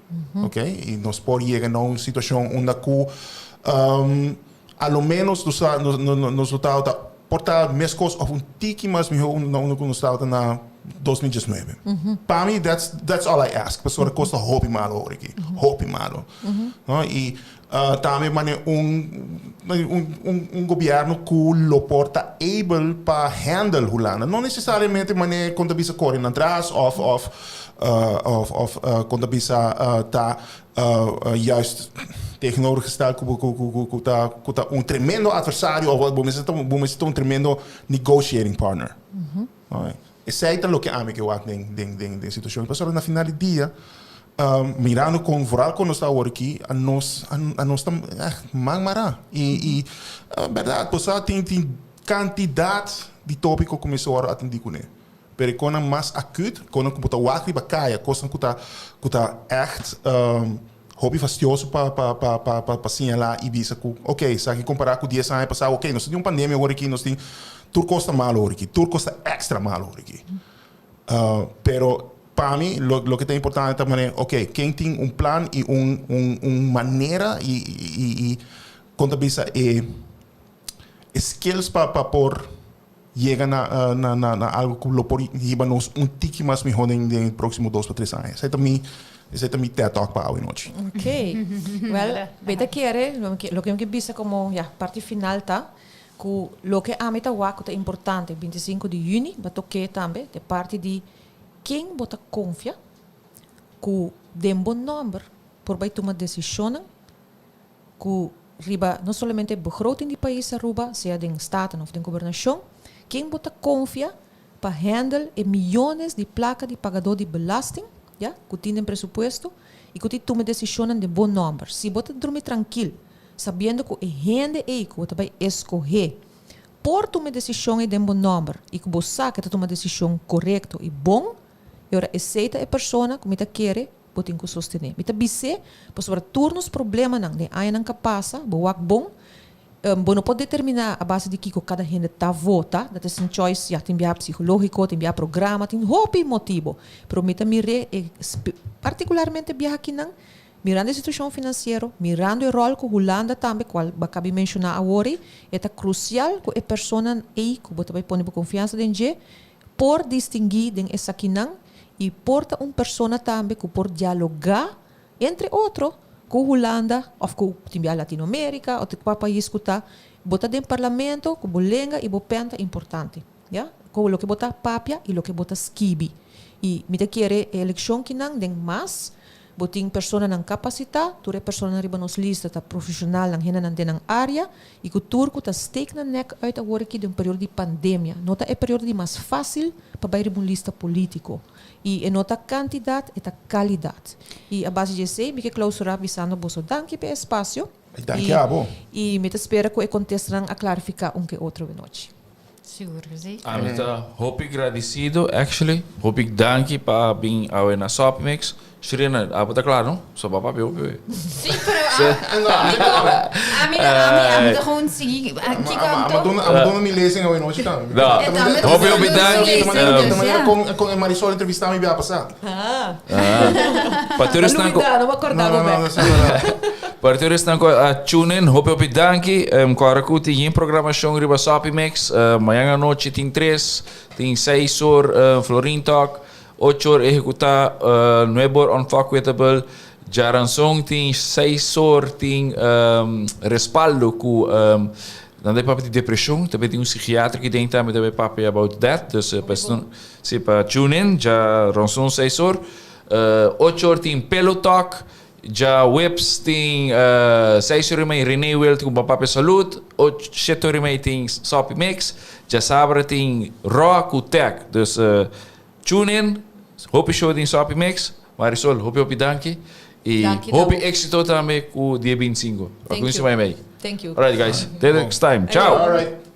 Oke? I nos por yega na un situashon unda ku a lo ménos nos ta nos lo tabata por ta meskos òf un tiki mas mihó na unda ku nos tabata na 2019. Pa mi that's that's all I ask pasobra kos ta hopi malo awor aki, hopi malo. No? I Tambe mane un un gobierno cu lo por ta able pa handle Hulanda. No necesariamente mane con ta bisa core nan tras of of of of con ta bisa ta juist tegenovergesteld cu cu cu ta cu ta un tremendo adversario of bo mester ta bo mester ta un tremendo negotiating partner. Esey ta loke ami ke wak den den den situacion. Pasobra na final di dia Mirando con vooral con nos ta awor aki, a nos a nos ta echt man mara. Y y berdad bo sa tin tin cantidad di topico cu mester worde atendi cune. Pero e conan mas acut, conan cu bo ta wak riba caya, cosnan cu ta cu ta echt hopi fastioso pa pa pa pa pa pa señala y bisa cu ok esaki compara cu dies aña pasa ok nos tin un pandemia awor aki nos tin tur cos ta malo awor aki, tur cos ta extra malo awor aki. Pero pa mi lo loke ta importante ta manera ok ken tin un plan y un un un manera y y y kon ta bisa e e skills pa pa por yega na na na na algo ku lo por hiba nos un tiki mas miho den den e proximo dos pa tres aña. Esei ta mi esei ta mi TED talk pa awe nochi. Ok. Well, mi ta kere loke mi ke bisa komo ya parti final ta Ku loke ami ta wak ku ta importante 25 di yüni bo tok'é tambe ta e parti di ken bo ta konfia ku den bo nòmber por bai tuma desishonnan ku riba no solamente begroting di pais Aruba sea den Staten òf den Gobernashon ken bo ta konfia pa handle e miyones di plaka di pagadó di belasting ya ku tin den presupuesto i ku tin tuma desishonnan den bo nòmber si bo ta drumi trankil Sabiendo ku e hende ei ku bo ta bai eskohé por tuma e desishon ei den bo nòmber i ku bo sa ku e ta tuma desishon korekto i bon, e ora esei ta e persona ku mi ta kere bo tin ku sostené. Mi ta bis'é pasobra tur nos problemanan den añanan ka pasa, bo wak bon, bo no por determiná a base di kiko kada hende ta vota, dat is un choice, ya, tin biaha psikológiko, tin biaha programa, tin hopi motibo, pero mi ta mir'é e partikularmente biaha akinan, Mirando e situashon finansiero, mirando e ròl ku Hulanda tambe, kual bo a kabi menshoná awor ei, e ta krusial ku e personanan ei ku bo ta bai pone bo konfiansa den dje por distinguí den esakinan i por ta un persona tambe ku por dialogá, entre otro, ku Hulanda òf ku tin bia Latinoamérika òf kua pais ku ta. Bo ta den parlamento ku bo lenga i bo pèn ta importante, ya, ku loke bo ta papia i loke bo ta skibi. I mi ta kere e elekshon kinan den mas Bo tin personanan kapasitá, tur e personanan riba nos lista ta profeshonalnan, hendenan den nan área i ku tur ku ta steek nan nèk uit awor aki den un periodo di pandemia. No ta e periodo di mas fásil pa bai riba un lista polítiko. I e no ta kantidat, e ta kalidat. I a base di esei mi ke klousurá bisando boso danki pa e espasio. Danki abo. I mi ta spera ku e kontestanan a klarifiká un ke otro awenochi. Sigur ku si. Ami ta hopi gradisido actually. Hopi danki pa bin awe na Sopmix. Shirena, abo ta kla no? So bo a papia hopi we. Si, pero ami ami ami ta gewoon sigui. Kiko anto? Amo duna mi lezing awe nochi tambe. No. Hopi hopi danki. Ta manera kon e Marisol entrevista mi bia pasa. Pa tur esnan ku. No me acorda bo bek. Pa tur esnan ku a tune in, hopi hopi danki. Kòrda ku tin yin programashon riba Sopimix. Mañan anochi tin tres, tin seis or Florin Talk, ocho or Ehekutá, nuebe or Unfuckwithable. Djaranson tin 6 or tin Respaldo ku nan ta papia di depreshon, tambe tin un psikiater ku tin tambe tambe papia about that. Dus pa si pa tune in, djaranson 6 or. 8 or tin Pillow Talk. Djaweps tin 6 or i mei René Wild ku Papia Salud. 7 or i mei tin Soppy Mix. Djasabra tin Rock ku Tech. Dus tune in. Hopi show tin Soppy Mix. Marisol, hopi hopi danki. I Danki, hopi Dawo. Éksito tambe ku dia 25. Thank you. Mei mei. Thank you. All right, guys. Till next time. Ciao. All right.